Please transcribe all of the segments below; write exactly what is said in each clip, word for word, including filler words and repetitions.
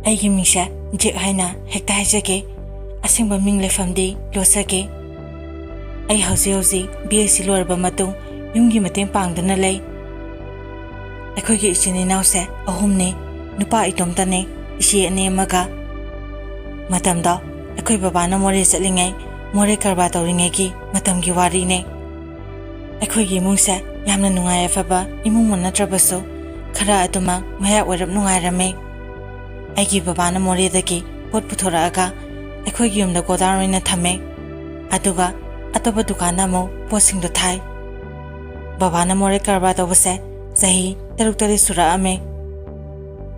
ꯑꯩꯒꯤ ꯃꯤꯡꯁꯦ ꯖꯦꯛ ꯍꯥꯏꯅ ꯍꯦꯛꯇ ꯍꯥꯏꯖꯒꯦ꯫ ꯑꯁꯦꯡꯕ ꯃꯤꯡ ꯂꯩꯐꯝꯗꯤ ꯂꯣꯠꯆꯒꯦ꯫ ꯑꯩ ꯍꯧꯖꯤꯛ ꯍꯧꯖꯤꯛ ꯕꯤ ꯑꯦꯁ ꯁꯤ ꯂꯣꯏꯔꯕ ꯃꯇꯨꯡ ꯌꯨꯝꯒꯤ ꯃꯇꯦꯡ ꯄꯥꯡꯗꯨꯅ ꯂꯩ꯫ ꯑꯩꯈꯣꯏꯒꯤ ꯏꯆꯤꯟ ꯏꯅꯥꯎꯁꯦ ꯑꯍꯨꯝꯅꯤ꯫ ꯅꯨꯄꯥ ꯏꯇꯣꯝꯇꯅꯤ, ꯏꯆꯦ ꯑꯅꯤ ꯑꯃꯒ꯫ ꯃꯇꯝꯗꯣ ꯑꯩꯈꯣꯏ ꯕꯕꯥꯅ ꯃꯣꯔꯦ ꯆꯠꯂꯤꯉꯩ ꯃꯣꯔꯦ ꯀꯔꯕꯥꯔ ꯇꯧꯔꯤꯉꯩꯒꯤ ꯃꯇꯝꯒꯤ ꯋꯥꯔꯤꯅꯤ꯫ ꯑꯩꯈꯣꯏꯒꯤ ꯏꯃꯨꯡꯁꯦ ꯌꯥꯝꯅ ꯅꯨꯡꯉꯥꯏ ꯌꯥꯏꯐꯕ ꯏꯃꯨꯡꯃꯛ ꯅꯠꯇ꯭ꯔꯕꯁꯨ ꯈꯔ ꯑꯗꯨꯃꯛ ꯃꯌꯥꯏ ꯑꯣꯏꯔꯞ ꯅꯨꯡꯉꯥꯏꯔꯝꯃꯤ꯫ ꯑꯩꯒꯤ ꯕꯕꯥꯅ ꯃꯣꯔꯦꯗꯒꯤ ꯄꯣꯠ ꯄꯨꯊꯣꯔꯛꯑꯒ ꯑꯩꯈꯣꯏꯒꯤ ꯌꯨꯝꯗ ꯒꯣꯗꯥꯎꯟ ꯑꯣꯏꯅ ꯊꯝꯃꯦ, ꯑꯗꯨꯒ ꯑꯇꯣꯞꯄ ꯗꯨꯀꯥꯟꯗ ꯑꯃꯨꯛ ꯄꯣꯠꯁꯤꯡꯗꯣ ꯊꯥꯏ꯫ ꯕꯕꯥꯅ ꯃꯣꯔꯦ ꯀꯔꯕꯥꯔ ꯇꯧꯕꯁꯦ ꯆꯍꯤ ꯇꯔꯨꯛ ꯇꯔꯦꯠ ꯁꯨꯔꯛꯑꯝꯃꯦ꯫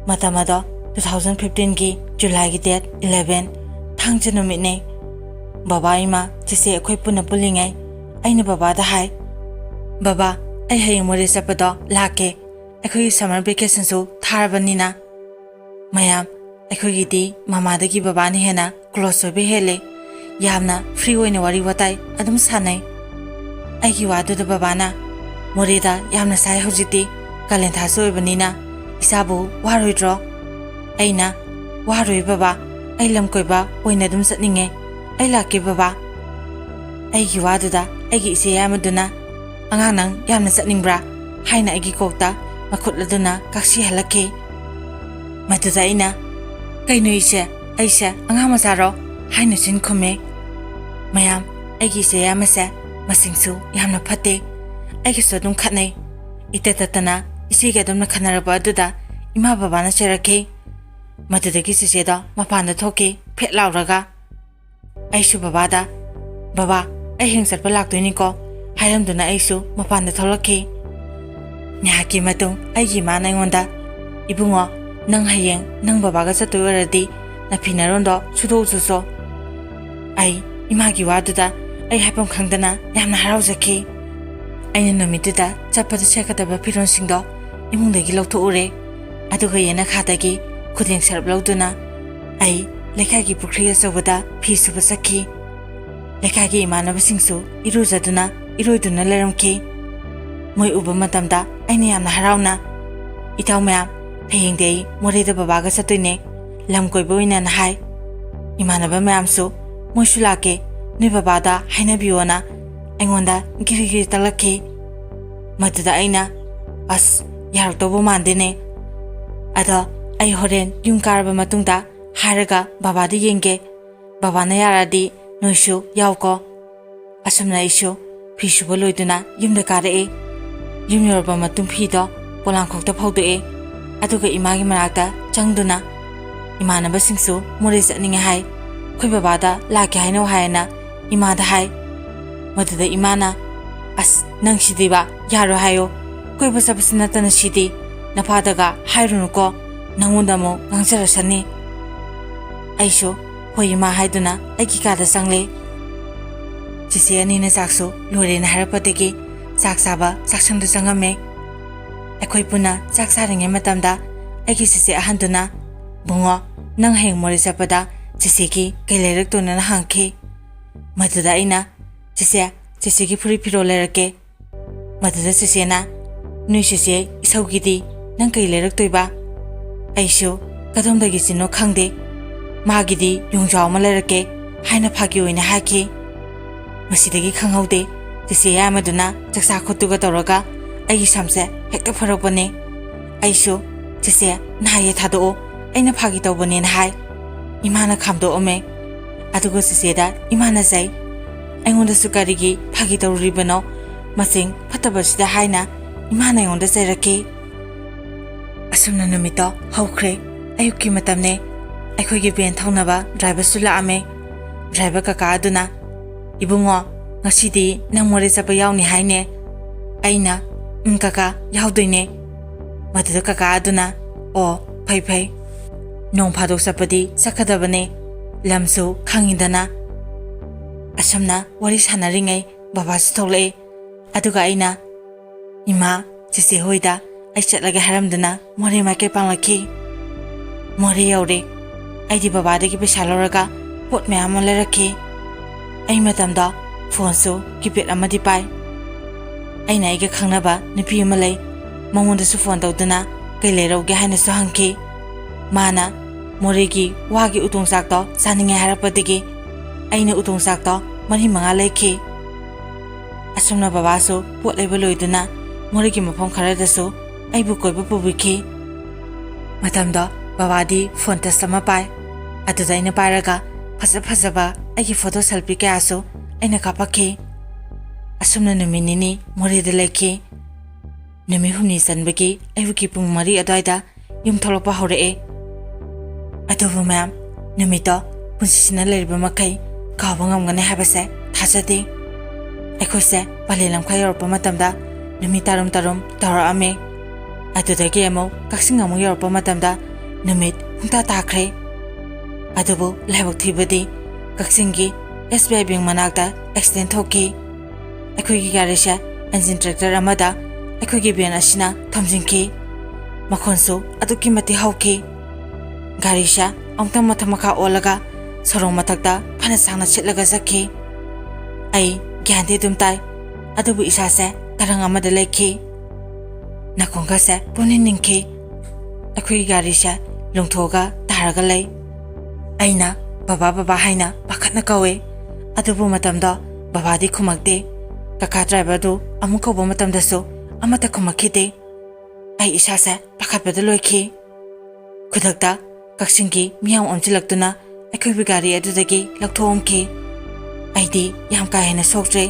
ꯃꯇꯝ ꯑꯗꯣ two thousand fifteen ꯒꯤ July ꯒꯤ date eleven, ꯊꯥꯡꯖ ꯅꯨꯃꯤꯠꯅꯦ꯫ ꯕꯕꯥ, ꯏꯃꯥ, ꯆꯦꯆꯦ ꯑꯩꯈꯣꯏ ꯄꯨꯟꯅ ꯄꯨꯜꯂꯤꯉꯩ ꯑꯩꯅ ꯕꯕꯥꯗ ꯍꯥꯏ, "ꯕꯕꯥ, ꯑꯩ ꯍꯌꯦꯡ ꯃꯣꯔꯦ ꯆꯠꯄꯗꯣ ꯂꯥꯛꯀꯦ꯫ ꯑꯩꯈꯣꯏꯒꯤ summer vacation ꯁꯨ ꯊꯥꯔꯕꯅꯤꯅ꯫" ꯃꯌꯥꯝ, ꯑꯩꯈꯣꯏꯒꯤꯗꯤ ꯃꯃꯥꯗꯒꯤ ꯕꯕꯥꯅ ꯍꯦꯟꯅ close ꯑꯣꯏꯕ ꯍꯦꯜꯂꯦ꯫ ꯌꯥꯝꯅ free ꯑꯣꯏꯅ ꯋꯥꯔꯤ ꯋꯥꯇꯥꯏ ꯑꯗꯨꯝ ꯁꯥꯟꯅꯩ꯫ ꯑꯩꯒꯤ ꯋꯥꯗꯨꯗ ꯕꯕꯥꯅ, "ꯃꯣꯔꯦꯗ ꯌꯥꯝꯅ ꯁꯥꯏ ꯍꯧꯖꯤꯛꯇꯤ, ꯀꯥꯂꯦꯟꯊꯥꯁꯨ ꯑꯣꯏꯕꯅꯤꯅ꯫ ꯏꯆꯥꯕꯨ ꯋꯥꯔꯣꯏꯗ꯭ꯔꯣ?" ꯑꯩꯅ, "ꯋꯥꯔꯣꯏ ꯕꯕꯥ, ꯑꯩ ꯂꯝ ꯀꯣꯏꯕ ꯑꯣꯏꯅ ꯑꯗꯨꯝ ꯆꯠꯅꯤꯡꯉꯦ꯫ ꯑꯩ ꯂꯥꯛꯀꯦ ꯕꯕꯥ꯫" ꯑꯩꯒꯤ ꯋꯥꯗꯨꯗ ꯑꯩꯒꯤ ꯏꯆꯦ ꯌꯥꯏꯃꯗꯨꯅ, "ꯑꯉꯥꯡ, ꯅꯪ ꯌꯥꯝꯅ ꯆꯠꯅꯤꯡꯕ꯭ꯔꯥ?" ꯍꯥꯏꯅ ꯑꯩꯒꯤ ꯀꯣꯛꯇ ꯃꯈꯨꯠ ꯑꯗꯨꯅ ꯀꯛꯁꯤꯍꯜꯂꯛꯈꯤ꯫ ꯃꯗꯨꯗ ꯑꯩꯅ, "ꯀꯩꯅꯣ ꯏꯆꯦ, ꯑꯩꯁꯦ ꯑꯉꯥꯡ ꯃꯆꯥꯔꯣ?" ꯍꯥꯏꯅ ꯆꯤꯟ ꯈꯨꯝꯃꯦ꯫ ꯃꯌꯥꯝ, ꯑꯩꯒꯤ ꯏꯆꯦ ꯌꯥꯏꯃꯁꯦ ꯃꯁꯤꯡꯁꯨ ꯌꯥꯝꯅ ꯐꯠꯇꯦ꯫ ꯑꯩꯒꯁꯨ ꯑꯗꯨꯝ ꯈꯠꯅꯩ꯫ ꯏꯇꯠ ꯇꯠꯇꯅ ꯏꯆꯦꯒ ꯑꯗꯨꯝꯅ ꯈꯠꯅꯔꯛꯄ ꯑꯗꯨꯗ ꯏꯃꯥ ꯕꯕꯥꯅ ꯆꯩꯔꯛꯈꯤ꯫ ꯃꯗꯨꯗꯒꯤ ꯆꯦꯆꯦꯗꯣ ꯃꯄꯥꯟꯗ ꯊꯣꯛꯈꯤ, ꯐꯦꯠ ꯂꯥꯎꯔꯒ꯫ ꯑꯩꯁꯨ ꯕꯕꯥꯗ, "ꯕꯕꯥ, ꯑꯩ ꯍꯌꯦꯡ ꯆꯠꯄ ꯂꯥꯛꯇꯣꯏꯅꯤꯀꯣ" ꯍꯥꯏꯔꯝꯗꯨꯅ ꯑꯩꯁꯨ ꯃꯄꯥꯟꯗ ꯊꯣꯛꯂꯛꯈꯤ꯫ ꯉꯥꯏꯍꯥꯛꯀꯤ ꯃꯇꯨꯡ ꯑꯩꯒꯤ ꯏꯃꯥꯅ ꯑꯩꯉꯣꯟꯗ, "ꯏꯕꯨꯡꯉꯣ, ꯅꯪ ꯍꯌꯦꯡ ꯅꯪ ꯕꯕꯥꯒ ꯆꯠꯇꯣꯏ ꯑꯣꯏꯔꯗꯤ ꯅꯐꯤ ꯅꯔꯣꯟꯗꯣ ꯁꯨꯗꯣꯛꯎ ꯆꯣ꯫" ꯑꯩ ꯏꯃꯥꯒꯤ ꯋꯥꯗꯨꯗ ꯑꯩ ꯍꯥꯏꯐꯝ ꯈꯪꯗꯅ ꯌꯥꯝꯅ ꯍꯔꯥꯎꯖꯈꯤ꯫ ꯑꯩꯅ ꯅꯨꯃꯤꯠꯇꯨꯗ ꯆꯠꯄꯗ ꯁꯦꯠꯀꯗꯕ ꯐꯤꯔꯣꯜꯁꯤꯡꯗꯣ ꯏꯃꯨꯡꯗꯒꯤ ꯂꯧꯊꯣꯛꯎꯔꯦ꯫ ꯑꯗꯨꯒ ꯌꯦꯅꯈꯥꯗꯒꯤ ꯈꯨꯗꯦꯡ ꯁꯔꯞ ꯂꯧꯗꯨꯅ ꯑꯩ ꯂꯩꯀꯥꯏꯒꯤ ꯄꯨꯈ꯭ꯔꯤ ꯑꯆꯧꯕꯗ ꯐꯤ ꯁꯨꯕ ꯆꯠꯈꯤ꯫ ꯂꯩꯀꯥꯏꯒꯤ ꯏꯃꯥꯟꯅꯕꯁꯤꯡꯁꯨ ꯏꯔꯨꯖꯗꯨꯅ ꯏꯔꯣꯏꯗꯨꯅ ꯂꯩꯔꯝꯈꯤ꯫ ꯃꯣꯏ ꯎꯕ ꯃꯇꯝꯗ ꯑꯩꯅ ꯌꯥꯝꯅ ꯍꯔꯥꯎꯅ, "ꯏꯇꯥꯎ ꯃꯌꯥꯝ, ꯍꯌꯦꯡꯗꯤ ꯑꯩ ꯃꯣꯔꯦꯗ ꯕꯕꯥꯒ ꯆꯠꯇꯣꯏꯅꯦ꯫ ꯂꯝ ꯀꯣꯏꯕ ꯑꯣꯏꯅꯅ ꯍꯥꯏ꯫ ꯏꯃꯥꯟꯅꯕ ꯃꯌꯥꯝꯁꯨ ꯃꯣꯏꯁꯨ ꯂꯥꯛꯀꯦ, ꯅꯣꯏ ꯕꯕꯥꯗ ꯍꯥꯏꯅꯕꯤꯌꯣꯅ ꯑꯩꯉꯣꯟꯗ ꯒꯤꯔꯤ ꯒꯤꯔꯤ ꯇꯛꯂꯛꯈꯤ꯫ ꯃꯗꯨꯗ ꯑꯩꯅ, "ꯑꯁ, ꯌꯥꯔꯛꯇꯧꯕ ꯃꯥꯟꯗꯦꯅꯦ꯫ ꯑꯗꯣ ꯑꯩ ꯍꯣꯔꯦꯟ ꯌꯨꯝ ꯀꯥꯔꯕ ꯃꯇꯨꯡꯗ ꯍꯥꯏꯔꯒ ꯕꯕꯥꯗ ꯌꯦꯡꯒꯦ꯫ ꯕꯕꯥꯅ ꯌꯥꯔꯛꯑꯗꯤ ꯅꯣꯏꯁꯨ ꯌꯥꯎꯀꯣ꯫" ꯑꯁꯨꯝꯅ ꯑꯩꯁꯨ ꯐꯤ ꯁꯨꯕ ꯂꯣꯏꯗꯨꯅ ꯌꯨꯝꯗ ꯀꯥꯔꯛꯑꯦ꯫ ꯌꯨꯝ ꯌꯧꯔꯕ ꯃꯇꯨꯡ ꯐꯤꯗꯣ ꯄꯣꯂꯥꯡꯈꯣꯛꯇ ꯐꯧꯗꯣꯛꯑꯦ꯫ ꯑꯗꯨꯒ ꯏꯃꯥꯒꯤ ꯃꯅꯥꯛꯇ ꯆꯪꯗꯨꯅ ꯏꯃꯥꯟꯅꯕꯁꯤꯡꯁꯨ ꯃꯣꯔꯦ ꯆꯠꯅꯤꯡꯉꯦ ꯍꯥꯏ, ꯑꯩꯈꯣꯏ ꯕꯕꯥꯗ ꯂꯥꯛꯀꯦ ꯍꯥꯏꯅꯧ ꯍꯥꯏꯅ ꯏꯃꯥꯗ ꯍꯥꯏ꯫ ꯃꯗꯨꯗ ꯏꯃꯥꯅ, "ꯑꯁ, ꯅꯪꯁꯤꯗꯤꯕ, ꯌꯥꯔꯣꯏ ꯍꯥꯏꯌꯣ꯫ ꯀꯣꯏꯕ ꯆꯠꯄꯁꯨ ꯅꯠꯇꯅ ꯁꯤꯗꯤ꯫ ꯅꯄꯥꯗꯒ ꯍꯥꯏꯔꯨꯅꯨꯀꯣ, ꯅꯪꯉꯣꯟꯗ ꯑꯃꯨꯛ ꯉꯥꯡꯖꯔꯁꯅꯤ꯫" ꯑꯩꯁꯨ ꯍꯣꯏ ꯏꯃꯥ ꯍꯥꯏꯗꯨꯅ ꯑꯩꯒꯤ ꯀꯥꯗ ꯆꯪꯂꯦ꯫ ꯆꯤꯆꯦ ꯑꯅꯤꯅ ꯆꯥꯛꯁꯨ ꯂꯣꯏꯔꯦꯅ ꯍꯥꯏꯔꯛꯄꯗꯒꯤ ꯆꯥꯛ ꯆꯥꯕ ꯆꯥꯛꯁꯪꯗ ꯆꯪꯉꯝꯃꯦ꯫ ꯑꯩꯈꯣꯏ ꯄꯨꯟꯅ ꯆꯥꯛ ꯆꯥꯔꯤꯉꯩ ꯃꯇꯝꯗ ꯑꯩꯒꯤ ꯆꯤꯆꯦ ꯑꯍꯟꯗꯨꯅ, "ꯕꯨꯡꯉꯣ, ꯅꯪ ꯍꯌꯦꯡ ꯃꯣꯔꯦ ꯆꯠꯄꯗ ꯆꯤꯆꯦꯒꯤ ꯀꯩ ꯂꯩꯔꯛꯇꯣꯏꯅꯣꯅ?" ꯍꯪꯈꯤ꯫ ꯃꯗꯨꯗ ꯑꯩꯅ, "ꯆꯤꯆꯦ, ꯆꯤꯆꯦꯒꯤ ꯐꯨꯔꯤꯠ ꯐꯤꯔꯣꯜ ꯂꯩꯔꯛꯀꯦ꯫" ꯃꯗꯨꯗ ꯆꯤꯆꯦꯅ, "ꯅꯣꯏ ꯆꯤꯆꯦ ꯏꯁꯧꯒꯤꯗꯤ ꯅꯪ ꯀꯩ ꯂꯩꯔꯛꯇꯣꯏꯕ?" ꯑꯩꯁꯨ ꯀꯗꯣꯝꯗꯒꯤ ꯆꯤꯟꯅꯣ ꯈꯪꯗꯦ, "ꯃꯥꯒꯤꯗꯤ ꯌꯣꯡꯖꯥꯎ ꯑꯃ ꯂꯩꯔꯛꯀꯦ" ꯍꯥꯏꯅ ꯐꯥꯒꯤ ꯑꯣꯏꯅ ꯍꯥꯏꯈꯤ꯫ ꯃꯁꯤꯗꯒꯤ ꯈꯪꯍꯧꯗꯦ, ꯆꯤꯆꯦ ꯌꯥꯏꯃꯗꯨꯅ ꯆꯥꯛꯆꯥ ꯈꯣꯠꯇꯨꯒ ꯇꯧꯔꯒ ꯑꯩꯒꯤ ꯁꯝꯁꯦ ꯍꯦꯛꯇ ꯐꯣꯏꯔꯛꯄꯅꯦ꯫ ꯑꯩꯁꯨ, "ꯆꯤꯆꯦ, ꯅꯥꯏꯌꯦ, ꯊꯥꯗꯣꯛꯑꯣ, ꯑꯩꯅ ꯐꯥꯒꯤ ꯇꯧꯕꯅꯦꯅ" ꯍꯥꯏ꯫ ꯏꯃꯥꯅ ꯈꯥꯝꯗꯣꯛꯑꯝꯃꯦ꯫ ꯑꯗꯨꯒ ꯆꯤꯆꯦꯗ ꯏꯃꯥꯅ ꯆꯩ꯫ ꯑꯩꯉꯣꯟꯗꯁꯨ ꯀꯔꯤꯒꯤ ꯐꯥꯒꯤ ꯇꯧꯔꯨꯔꯤꯕꯅꯣ? ꯃꯆꯤꯡ ꯐꯠꯇꯕꯁꯤꯗ ꯍꯥꯏꯅ ꯏꯃꯥꯅ ꯑꯩꯉꯣꯟꯗ ꯆꯩꯔꯛꯈꯤ꯫ ꯑꯁꯨꯝꯅ ꯅꯨꯃꯤꯠꯇꯣ ꯍꯧꯈ꯭ꯔꯦ꯫ ꯑꯌꯨꯛꯀꯤ ꯃꯇꯝꯅꯦ꯫ ꯑꯩꯈꯣꯏꯒꯤ ꯚꯦꯟ ꯊꯧꯅꯕ ꯗ꯭ꯔꯥꯏꯚꯔꯁꯨ ꯂꯥꯛꯑꯝꯃꯦ꯫ ꯗ꯭ꯔꯥꯏꯚꯔ ꯀꯀꯥ ꯑꯗꯨꯅ, "ꯏꯕꯨꯡꯉꯣ, ꯉꯁꯤꯗꯤ ꯅꯪ ꯃꯣꯔꯦ ꯆꯠꯄ ꯌꯥꯎꯅꯤ ꯍꯥꯏꯅꯦ?" ꯑꯩꯅ, "ꯎꯝ ꯀꯀꯥ, ꯌꯥꯎꯗꯣꯏꯅꯦ꯫" ꯃꯗꯨꯗ ꯀꯀꯥ ꯑꯗꯨꯅ, "ꯑꯣ, ꯐꯩ ꯐꯩ꯫ ꯅꯣꯡ ꯐꯥꯗꯣꯛ ꯆꯠꯄꯗꯤ ꯆꯠꯀꯗꯕꯅꯦ꯫ ꯂꯝꯁꯨ ꯈꯪꯉꯤꯗꯅ꯫" ꯑꯁꯨꯝꯅ ꯋꯥꯔꯤ ꯁꯥꯟꯅꯔꯤꯉꯩ ꯕꯕꯥꯁꯨ ꯊꯣꯛꯂꯛꯑꯦ꯫ ꯑꯗꯨꯒ ꯑꯩꯅ, "ꯏꯃꯥ, ꯆꯤꯆꯦ ꯍꯣꯏꯗ ꯑꯩ ꯆꯠꯂꯒꯦ" ꯍꯥꯏꯔꯝꯗꯨꯅ ꯃꯣꯔꯦ ꯃꯥꯏꯀꯩ ꯄꯥꯡꯂꯛꯈꯤ꯫ ꯃꯣꯔꯦ ꯌꯧꯔꯦ꯫ ꯑꯩꯗꯤ ꯕꯕꯥꯗꯒꯤ ꯄꯩꯁꯥ ꯂꯧꯔꯒ ꯄꯣꯠ ꯃꯌꯥꯝ ꯑꯃ ꯂꯩꯔꯛꯈꯤ꯫ ꯑꯩ ꯃꯇꯝꯗ ꯐꯣꯟꯁꯨ ꯀꯤꯄꯦꯗ ꯑꯃꯗꯤ ꯄꯥꯏ꯫ ꯑꯩꯅ ꯑꯩꯒ ꯈꯪꯅꯕ ꯅꯨꯄꯤ ꯑꯃ ꯂꯩ, ꯃꯉꯣꯟꯗꯁꯨ ꯐꯣꯟ ꯇꯧꯗꯨꯅ ꯀꯩ ꯂꯩꯔꯧꯒꯦ ꯍꯥꯏꯅꯁꯨ ꯍꯪꯈꯤ꯫ ꯃꯥꯅ, ꯃꯣꯔꯦꯒꯤ ꯋꯥꯒꯤ ꯎꯇꯣꯡ ꯆꯥꯛꯇꯣ ꯆꯥꯅꯤꯡꯉꯦ ꯍꯥꯏꯔꯛꯄꯗꯒꯤ ꯑꯩꯅ ꯎꯇꯣꯡ ꯆꯥꯛꯇꯣ ꯃꯔꯤ ꯃꯉꯥ ꯂꯩꯈꯤ꯫ ꯑꯁꯨꯝꯅ ꯕꯕꯥꯁꯨ ꯄꯣꯠ ꯂꯩꯕ ꯂꯣꯏꯗꯨꯅ ꯃꯣꯔꯦꯒꯤ ꯃꯐꯝ ꯈꯔꯗꯁꯨ ꯑꯩꯕꯨ ꯀꯣꯏꯕ ꯄꯨꯕꯤꯈꯤ꯫ ꯃꯇꯝꯗꯣ ꯕꯕꯥꯗꯤ ꯐꯣꯟ ꯇꯆ ꯑꯃ ꯄꯥꯏ꯫ ꯑꯗꯨꯗ ꯑꯩꯅ ꯄꯥꯏꯔꯒ ꯐꯖ ꯐꯖꯕ ꯑꯩꯒꯤ ꯐꯣꯇꯣ ꯁꯦꯜꯐꯤ ꯀꯌꯥꯁꯨ ꯑꯩꯅ ꯀꯥꯞꯄꯛꯈꯤ꯫ ꯑꯁꯨꯝꯅ ꯅꯨꯃꯤꯠ ꯅꯤꯅꯤ ꯃꯣꯔꯦꯗ ꯂꯩꯈꯤ꯫ ꯅꯨꯃꯤꯠ ꯍꯨꯝꯅꯤ ꯆꯟꯕꯒꯤ ꯑꯌꯨꯛꯀꯤ ꯄꯨꯡ ꯃꯔꯤ ꯑꯗꯨꯋꯥꯏꯗ ꯌꯨꯝ ꯊꯣꯛꯂꯛꯄ ꯍꯧꯔꯛꯑꯦ꯫ ꯑꯗꯨꯕꯨ ꯃꯌꯥꯝ, ꯅꯨꯃꯤꯠꯇꯣ ꯄꯨꯟꯁꯤꯁꯤꯅ ꯂꯩꯔꯤꯕ ꯃꯈꯩ ꯀꯥꯎꯕ ꯉꯝꯒꯅꯤ ꯍꯥꯏꯕꯁꯦ ꯊꯥꯖꯗꯦ꯫ ꯑꯩꯈꯣꯏꯁꯦ ꯄꯂꯦꯜ ꯂꯝꯈꯥꯏ ꯌꯧꯔꯛꯄ ꯃꯇꯝꯗ ꯅꯨꯃꯤꯠ ꯇꯥꯔꯨꯝ ꯇꯥꯔꯨꯝ ꯇꯧꯔꯛꯑꯝꯃꯦ꯫ ꯑꯗꯨꯗꯒꯤ ꯑꯃꯨꯛ ꯀꯛꯆꯤꯡ ꯑꯃꯨꯛ ꯌꯧꯔꯛꯄ ꯃꯇꯝꯗ ꯅꯨꯃꯤꯠ ꯄꯨꯡꯇꯥ ꯇꯥꯈ꯭ꯔꯦ꯫ ꯑꯗꯨꯕꯨ ꯂꯥꯏꯕꯛ ꯊꯤꯕꯗꯤ ꯀꯛꯆꯤꯡꯒꯤ S B I bank ꯃꯅꯥꯛꯇ accident ꯊꯣꯛꯈꯤ꯫ ꯑꯩꯈꯣꯏꯒꯤ ꯒꯥꯔꯤꯁꯦ engine tractor ꯑꯃꯗ ꯑꯩꯈꯣꯏꯒꯤ van ꯑꯁꯤꯅ ꯊꯣꯝꯖꯤꯟꯈꯤ꯫ ꯃꯈꯣꯟꯁꯨ ꯑꯗꯨꯛꯀꯤ ꯃꯇꯤꯛ ꯍꯧꯈꯤ꯫ ꯒꯥꯔꯤꯁꯦ ꯑꯃꯨꯛꯇꯪ ꯃꯊꯛ ꯃꯈꯥ ꯑꯣꯜꯂꯒ ꯁꯣꯔꯣꯛ ꯃꯊꯛꯇ ꯐꯅ ꯁꯥꯡꯅ ꯁꯤꯠꯂꯒ ꯆꯠꯈꯤ꯫ ꯑꯩ ꯒ꯭ꯌꯥꯟꯗꯤ ꯑꯗꯨꯝ ꯇꯥꯏ, ꯑꯗꯨꯕꯨ ꯏꯁꯥꯁꯦ ꯇꯔꯪ ꯑꯃꯗ ꯂꯩꯈꯤ꯫ ꯅꯥꯀꯣꯡꯒꯁꯦ ꯄꯨꯡꯅꯤꯡ ꯅꯤꯡꯈꯤ꯫ ꯑꯩꯈꯣꯏꯒꯤ ꯒꯥꯔꯤꯁꯦ ꯂꯣꯡꯊꯣꯛꯑꯒ ꯇꯥꯔꯒ ꯂꯩ꯫ ꯑꯩꯅ "ꯕꯕꯥ, ꯕꯕꯥ" ꯍꯥꯏꯅ ꯄꯥꯈꯠꯅ ꯀꯧꯏ꯫ ꯑꯗꯨꯕꯨ ꯃꯇꯝꯗꯣ ꯕꯕꯥꯗꯤ ꯈꯨꯝꯃꯛꯇꯦ꯫ ꯀꯀꯥ driverꯗꯨ ꯑꯃꯨꯛ ꯀꯧꯕ ꯃꯇꯝꯗꯁꯨ ꯑꯃꯠꯇ ꯈꯨꯝꯃꯛꯈꯤꯗꯦ꯫ ꯑꯩ ꯏꯁꯥꯁꯦ ꯄꯥꯈꯠꯄꯗ ꯂꯣꯏꯈꯤ꯫ ꯈꯨꯗꯛꯇ ꯀꯛꯆꯤꯡꯒꯤ ꯃꯤꯌꯥꯝ ꯑꯣꯝꯁꯤꯜꯂꯛꯇꯨꯅ ꯑꯩꯈꯣꯏꯕꯨ ꯒꯥꯔꯤ ꯑꯗꯨꯗꯒꯤ ꯂꯧꯊꯣꯛꯑꯝꯈꯤ꯫ ꯑꯩꯗꯤ ꯌꯥꯝ ꯀꯥ ꯍꯦꯟꯅ ꯁꯣꯛꯇ꯭ꯔꯦ꯫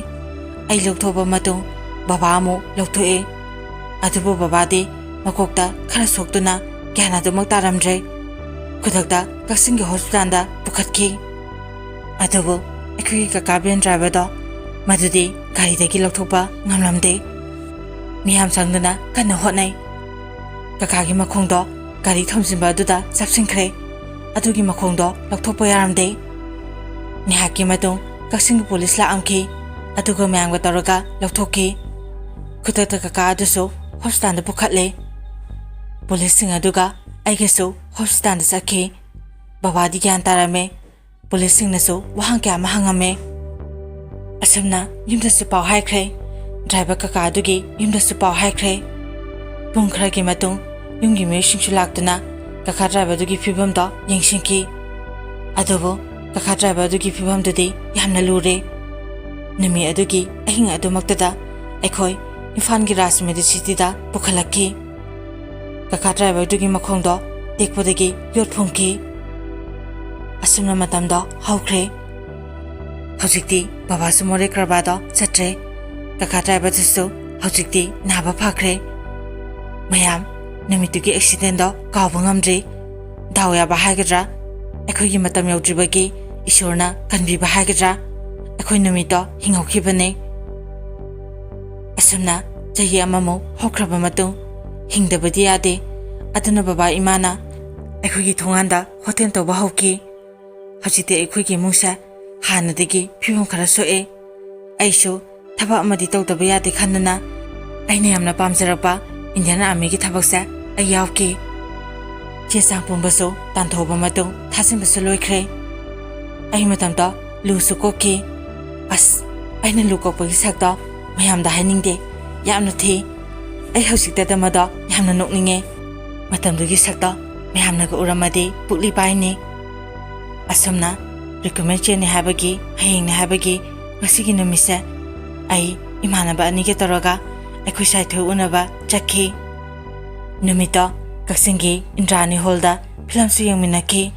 ꯑꯩ ꯂꯧꯊꯣꯛꯄ ꯃꯇꯨꯡ ꯕꯕꯥ ꯑꯃꯨꯛ ꯂꯧꯊꯣꯛꯑꯦ꯫ ꯑꯗꯨꯕꯨ ꯕꯕꯥꯗꯤ ꯃꯀꯣꯛꯇ ꯈꯔ ꯁꯣꯛꯇꯨꯅ ꯒ꯭ꯌꯥꯟ ꯑꯗꯨꯃꯛ ꯇꯥꯔꯝꯗ꯭ꯔꯦ꯫ ꯈꯨꯗꯛꯇ ꯀꯛꯆꯤꯡꯒꯤ hospitalꯗ ꯄꯨꯈꯠꯈꯤ꯫ ꯑꯗꯨꯕꯨ ꯑꯩꯈꯣꯏꯒꯤ ꯀꯀꯥ van driverꯗꯣ ꯃꯗꯨꯗꯤ ꯒꯥꯔꯤꯗꯒꯤ ꯂꯧꯊꯣꯛꯄ ꯉꯝꯂꯝꯗꯦ꯫ ꯃꯤꯌꯥꯝ ꯆꯪꯗꯨꯅ ꯀꯟꯅ ꯍꯣꯠꯅꯩ꯫ ꯀꯀꯥꯒꯤ ꯃꯈꯣꯡꯗꯣ ꯒꯥꯔꯤ ꯊꯣꯝꯖꯤꯟꯕ ꯑꯗꯨꯗ ꯆꯞꯁꯤꯟꯈ꯭ꯔꯦ꯫ ꯑꯗꯨꯒꯤ ꯃꯈꯣꯡꯗꯣ ꯂꯧꯊꯣꯛꯄ ꯌꯥꯔꯝꯗꯦ꯫ ꯉꯥꯏꯍꯥꯛꯀꯤ ꯃꯇꯨꯡ ꯀꯛꯆꯤꯡꯒꯤ ꯄꯨꯂꯤꯁ ꯂꯥꯛꯑꯝꯈꯤ, ꯑꯗꯨꯒ ꯃꯌꯥꯝꯒ ꯇꯧꯔꯒ ꯂꯧꯊꯣꯛꯈꯤ꯫ ꯈꯨꯗꯛꯇ ꯀꯀꯥ ꯑꯗꯨꯁꯨ hospitalꯗ ꯄꯨꯈꯠꯂꯦ꯫ ꯄꯨꯂꯤꯁꯁꯤꯡ ꯑꯗꯨꯒ ꯑꯩꯒꯁꯨ hospitalꯗ ꯆꯠꯈꯤ꯫ ꯕꯕꯥꯗꯤ ꯒ꯭ꯌꯥꯟ ꯇꯥꯔꯝꯃꯦ꯫ ꯄꯨꯂꯤꯁꯁꯤꯡꯅꯁꯨ ꯋꯥꯍꯪ ꯀꯌꯥ ꯑꯃ ꯍꯪꯉꯝꯃꯦ꯫ ꯑꯁꯨꯝꯅ ꯌꯨꯝꯗꯁꯨ ꯄꯥꯎ ꯍꯥꯏꯈ꯭ꯔꯦ꯫ Driver ꯀꯀꯥ ꯑꯗꯨꯒꯤ ꯌꯨꯝꯗꯁꯨ ꯄꯥꯎ ꯍꯥꯏꯈ꯭ꯔꯦ꯫ ꯄꯨꯡ ꯈꯔꯒꯤ ꯃꯇꯨꯡ ꯌꯨꯝꯒꯤ ꯃꯤꯑꯣꯏꯁꯤꯡꯁꯨ ꯂꯥꯛꯇꯨꯅ ꯀꯀꯥ ꯗ꯭ꯔꯥꯏꯚꯔꯗꯨꯒꯤ ꯐꯤꯕꯝꯗꯣ ꯌꯦꯡꯁꯤꯟꯈꯤ꯫ ꯑꯗꯨꯕꯨ ꯀꯀꯥ ꯗ꯭ꯔꯥꯏꯚꯔꯗꯨꯒꯤ ꯐꯤꯕꯝꯗꯨꯗꯤ ꯌꯥꯝꯅ ꯂꯨꯔꯦ꯫ ꯅꯨꯃꯤꯠ ꯑꯗꯨꯒꯤ ꯑꯍꯤꯡ ꯑꯗꯨꯃꯛꯇꯗ ꯑꯩꯈꯣꯏ ꯏꯝꯐꯥꯜꯒꯤ ꯔꯥꯖ ꯃꯦꯗꯤꯁꯤꯇꯤꯗ ꯄꯨꯈꯠꯂꯛꯈꯤ꯫ ꯀꯀꯥ ꯗ꯭ꯔꯥꯏꯚꯔꯗꯨꯒꯤ ꯃꯈꯣꯡꯗꯣ ꯇꯦꯛꯄꯗꯒꯤ ꯌꯣꯠ ꯐꯨꯝꯈꯤ꯫ ꯑꯁꯨꯝꯅ ꯃꯇꯝꯗꯣ ꯍꯧꯈ꯭ꯔꯦ꯫ ꯍꯧꯖꯤꯛꯇꯤ ꯕꯕꯥꯁꯨ ꯃꯣꯔꯦ ꯀꯔꯕꯥꯔꯗꯣ ꯆꯠꯇ꯭ꯔꯦ꯫ ꯀꯀꯥ ꯗ꯭ꯔꯥꯏꯚꯔꯗꯨꯁꯨ ꯍꯧꯖꯤꯛꯇꯤ ꯅꯥꯕ ꯐꯈ꯭ꯔꯦ꯫ ꯃꯌꯥꯝ, ꯅꯨꯃꯤꯠꯇꯨꯒꯤ ꯑꯦꯛꯁꯤꯗꯦꯟꯗꯣ ꯀꯥꯎꯕ ꯉꯝꯗ꯭ꯔꯤ꯫ ꯗꯥꯎ ꯌꯥꯕ ꯍꯥꯏꯒꯗ꯭ꯔꯥ, ꯑꯩꯈꯣꯏꯒꯤ ꯃꯇꯝ ꯌꯧꯗ꯭ꯔꯤꯕꯒꯤ ꯏꯁꯣꯔꯅ ꯀꯟꯕꯤꯕ ꯍꯥꯏꯒꯗ꯭ꯔꯥ, ꯑꯩꯈꯣꯏ ꯅꯨꯃꯤꯠꯇꯣ ꯍꯤꯡꯍꯧꯈꯤꯕꯅꯦ꯫ ꯑꯁꯨꯝꯅ ꯆꯍꯤ ꯑꯃꯃꯨꯛ ꯍꯧꯈ꯭ꯔꯕ ꯃꯇꯨꯡ, ꯍꯤꯡꯗꯕꯗꯤ ꯌꯥꯗꯦ꯫ ꯑꯗꯨꯅ ꯕꯕꯥ ꯏꯃꯥꯅ ꯑꯩꯈꯣꯏꯒꯤ ꯊꯣꯡꯒꯥꯟꯗ ꯍꯣꯇꯦꯜ ꯇꯧꯕ ꯍꯧꯈꯤ꯫ ꯍꯧꯖꯤꯛꯇꯤ ꯑꯩꯈꯣꯏꯒꯤ ꯏꯃꯨꯡꯁꯦ ꯍꯥꯟꯅꯗꯒꯤ ꯐꯤꯕꯝ ꯈꯔ ꯁꯣꯛꯑꯦ꯫ ꯑꯩꯁꯨ ꯊꯕꯛ ꯑꯃꯗꯤ ꯇꯧꯗꯕ ꯌꯥꯗꯦ ꯈꯟꯗꯨꯅ ꯑꯩꯅ ꯌꯥꯝꯅ ꯄꯥꯝꯖꯔꯛꯄ ꯏꯟꯗꯤꯌꯟ ꯑꯥꯔꯃꯤꯒꯤ ꯊꯕꯛꯁꯦ ꯑꯩ ꯌꯥꯎꯈꯤ꯫ ꯆꯦ ꯆꯥꯡ ꯄꯨꯝꯕꯁꯨ ꯇꯥꯟꯊꯣꯛꯑꯕ ꯃꯇꯨꯡ ꯊꯥꯖꯤꯟꯕꯁꯨ ꯂꯣꯏꯈ꯭ꯔꯦ꯫ ꯑꯩ ꯃꯇꯝꯗꯣ ꯂꯨꯁꯨ ꯀꯣꯛꯈꯤ꯫ ꯑꯁ, ꯑꯩꯅ ꯂꯨ ꯀꯣꯛꯄꯒꯤ ꯁꯛꯇꯣ ꯃꯌꯥꯝꯗ ꯍꯥꯏꯅꯤꯡꯗꯦ, ꯌꯥꯝꯅ ꯊꯤ꯫ ꯑꯩ ꯍꯧꯖꯤꯛꯇꯗ ꯃꯗꯣ ꯌꯥꯝꯅ ꯅꯣꯛꯅꯤꯡꯉꯦ꯫ ꯃꯇꯝꯗꯨꯒꯤ ꯁꯛꯇꯣ ꯃꯌꯥꯝꯅꯒ ꯎꯔꯝꯃꯗꯤ ꯄꯨꯛꯂꯤ ꯄꯥꯏꯅꯤ꯫ ꯑꯁꯨꯝꯅ ꯔꯤꯀ꯭ꯔꯨꯠꯃꯦꯟ ꯆꯦꯟꯅꯤ ꯍꯥꯏꯕꯒꯤ, ꯍꯌꯦꯡꯅꯤ ꯍꯥꯏꯕꯒꯤ ꯉꯁꯤꯒꯤ ꯅꯨꯃꯤꯠꯁꯦ ꯑꯩ ꯏꯃꯥꯟꯅꯕ ꯑꯅꯤꯒ ꯇꯧꯔꯒ ꯑꯩꯈꯣꯏ ꯁꯥꯏꯊꯣꯏ ꯎꯅꯕ ꯆꯠꯈꯤ꯫ ꯅꯨꯃꯤꯠꯇꯣ ꯀꯛꯆꯤꯡꯒꯤ ꯏꯟꯗ꯭ꯔꯥꯅꯤ ꯍꯣꯜꯗ ꯐꯤꯂꯝꯁꯨ ꯌꯦꯡꯃꯤꯟꯅꯈꯤ꯫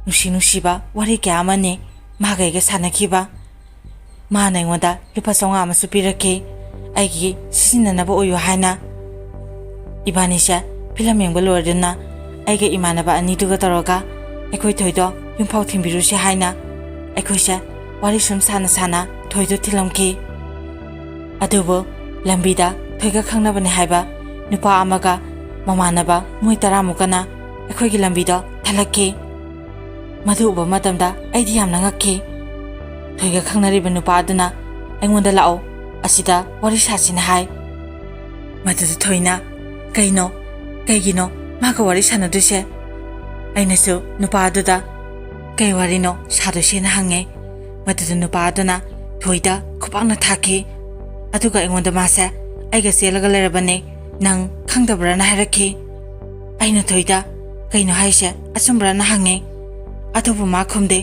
ꯅꯨꯡꯁꯤ ꯅꯨꯡꯁꯤꯕ ꯋꯥꯔꯤ ꯀꯌꯥ ꯑꯃꯅꯤ ꯃꯥꯒ ꯑꯩꯒ ꯁꯥꯟꯅꯈꯤꯕ꯫ ꯃꯥꯅ ꯑꯩꯉꯣꯟꯗ ꯂꯨꯄꯥ ꯆꯥꯝꯃꯉꯥ ꯑꯃꯁꯨ ꯄꯤꯔꯛꯈꯤ, ꯑꯩꯒꯤ ꯁꯤꯖꯤꯟꯅꯅꯕ ꯑꯣꯏꯌꯨ ꯍꯥꯏꯅ꯫ ꯏꯕꯥꯅꯤꯁꯦ ꯐꯤꯂꯝ ꯌꯦꯡꯕ ꯂꯣꯏꯔꯗꯨꯅ ꯑꯩꯒ ꯏꯃꯥꯟꯅꯕ ꯑꯅꯤꯗꯨꯒ ꯇꯧꯔꯒ ꯑꯩꯈꯣꯏ ꯊꯣꯏꯗꯣ ꯌꯨꯝꯐꯥꯎ ꯊꯤꯟꯕꯤꯔꯨꯁꯤ ꯍꯥꯏꯅ ꯑꯩꯈꯣꯏꯁꯦ ꯋꯥꯔꯤ ꯁꯨꯝ ꯁꯥꯅ ꯁꯥꯅ ꯊꯣꯏꯗꯣ ꯊꯤꯜꯂꯝꯈꯤ꯫ ꯑꯗꯨꯕꯨ ꯂꯝꯕꯤꯗ ꯊꯣꯏꯒ ꯈꯪꯅꯕꯅꯦ ꯍꯥꯏꯕ ꯅꯨꯄꯥ ꯑꯃꯒ ꯃꯃꯥꯟꯅꯕ ꯃꯣꯏ ꯇꯔꯥꯃꯨꯛꯀꯅ ꯑꯩꯈꯣꯏꯒꯤ ꯂꯝꯕꯤꯗꯣ ꯊꯜꯂꯛꯈꯤ꯫ ꯃꯗꯨ ꯎꯕ ꯃꯇꯝꯗ ꯑꯩꯗꯤ ꯌꯥꯝꯅ ꯉꯛꯈꯤ꯫ ꯊꯣꯏꯒ ꯈꯪꯅꯔꯤꯕ ꯅꯨꯄꯥ ꯑꯗꯨꯅ ꯑꯩꯉꯣꯟꯗ "ꯂꯥꯛꯑꯣ, ꯑꯁꯤꯗ ꯋꯥꯔꯤ ꯁꯥꯁꯤꯅ" ꯍꯥꯏ꯫ ꯃꯗꯨꯗ ꯊꯣꯏꯅ, "ꯀꯩꯅꯣ? ꯀꯩꯒꯤꯅꯣ ꯃꯥꯒ ꯋꯥꯔꯤ ꯁꯥꯟꯅꯗꯣꯏꯁꯦ?" ꯑꯩꯅꯁꯨ ꯅꯨꯄꯥ ꯑꯗꯨꯗ "ꯀꯩ ꯋꯥꯔꯤꯅꯣ ꯁꯥꯗꯣꯏꯁꯦꯅ?" ꯍꯪꯉꯦ꯫ ꯃꯗꯨꯗ ꯅꯨꯄꯥ ꯑꯗꯨꯅ ꯊꯣꯏꯗ ꯈꯨꯄꯥꯛꯅ ꯊꯥꯈꯤ꯫ ꯑꯗꯨꯒ ꯑꯩꯉꯣꯟꯗ ꯃꯥꯁꯦ "ꯑꯩꯒ ꯆꯦꯜꯂꯒ ꯂꯩꯔꯕꯅꯦ, ꯅꯪ ꯈꯪꯗꯕ꯭ꯔꯥꯅ?" ꯍꯥꯏꯔꯛꯈꯤ꯫ ꯑꯩꯅ ꯊꯣꯏꯗ "ꯀꯩꯅꯣ ꯍꯥꯏꯁꯦ, ꯑꯆꯨꯝꯕ꯭ꯔꯥꯅ?" ꯍꯪꯉꯦ꯫ ꯑꯗꯨꯕꯨ ꯃꯥ ꯈꯨꯝꯗꯦ꯫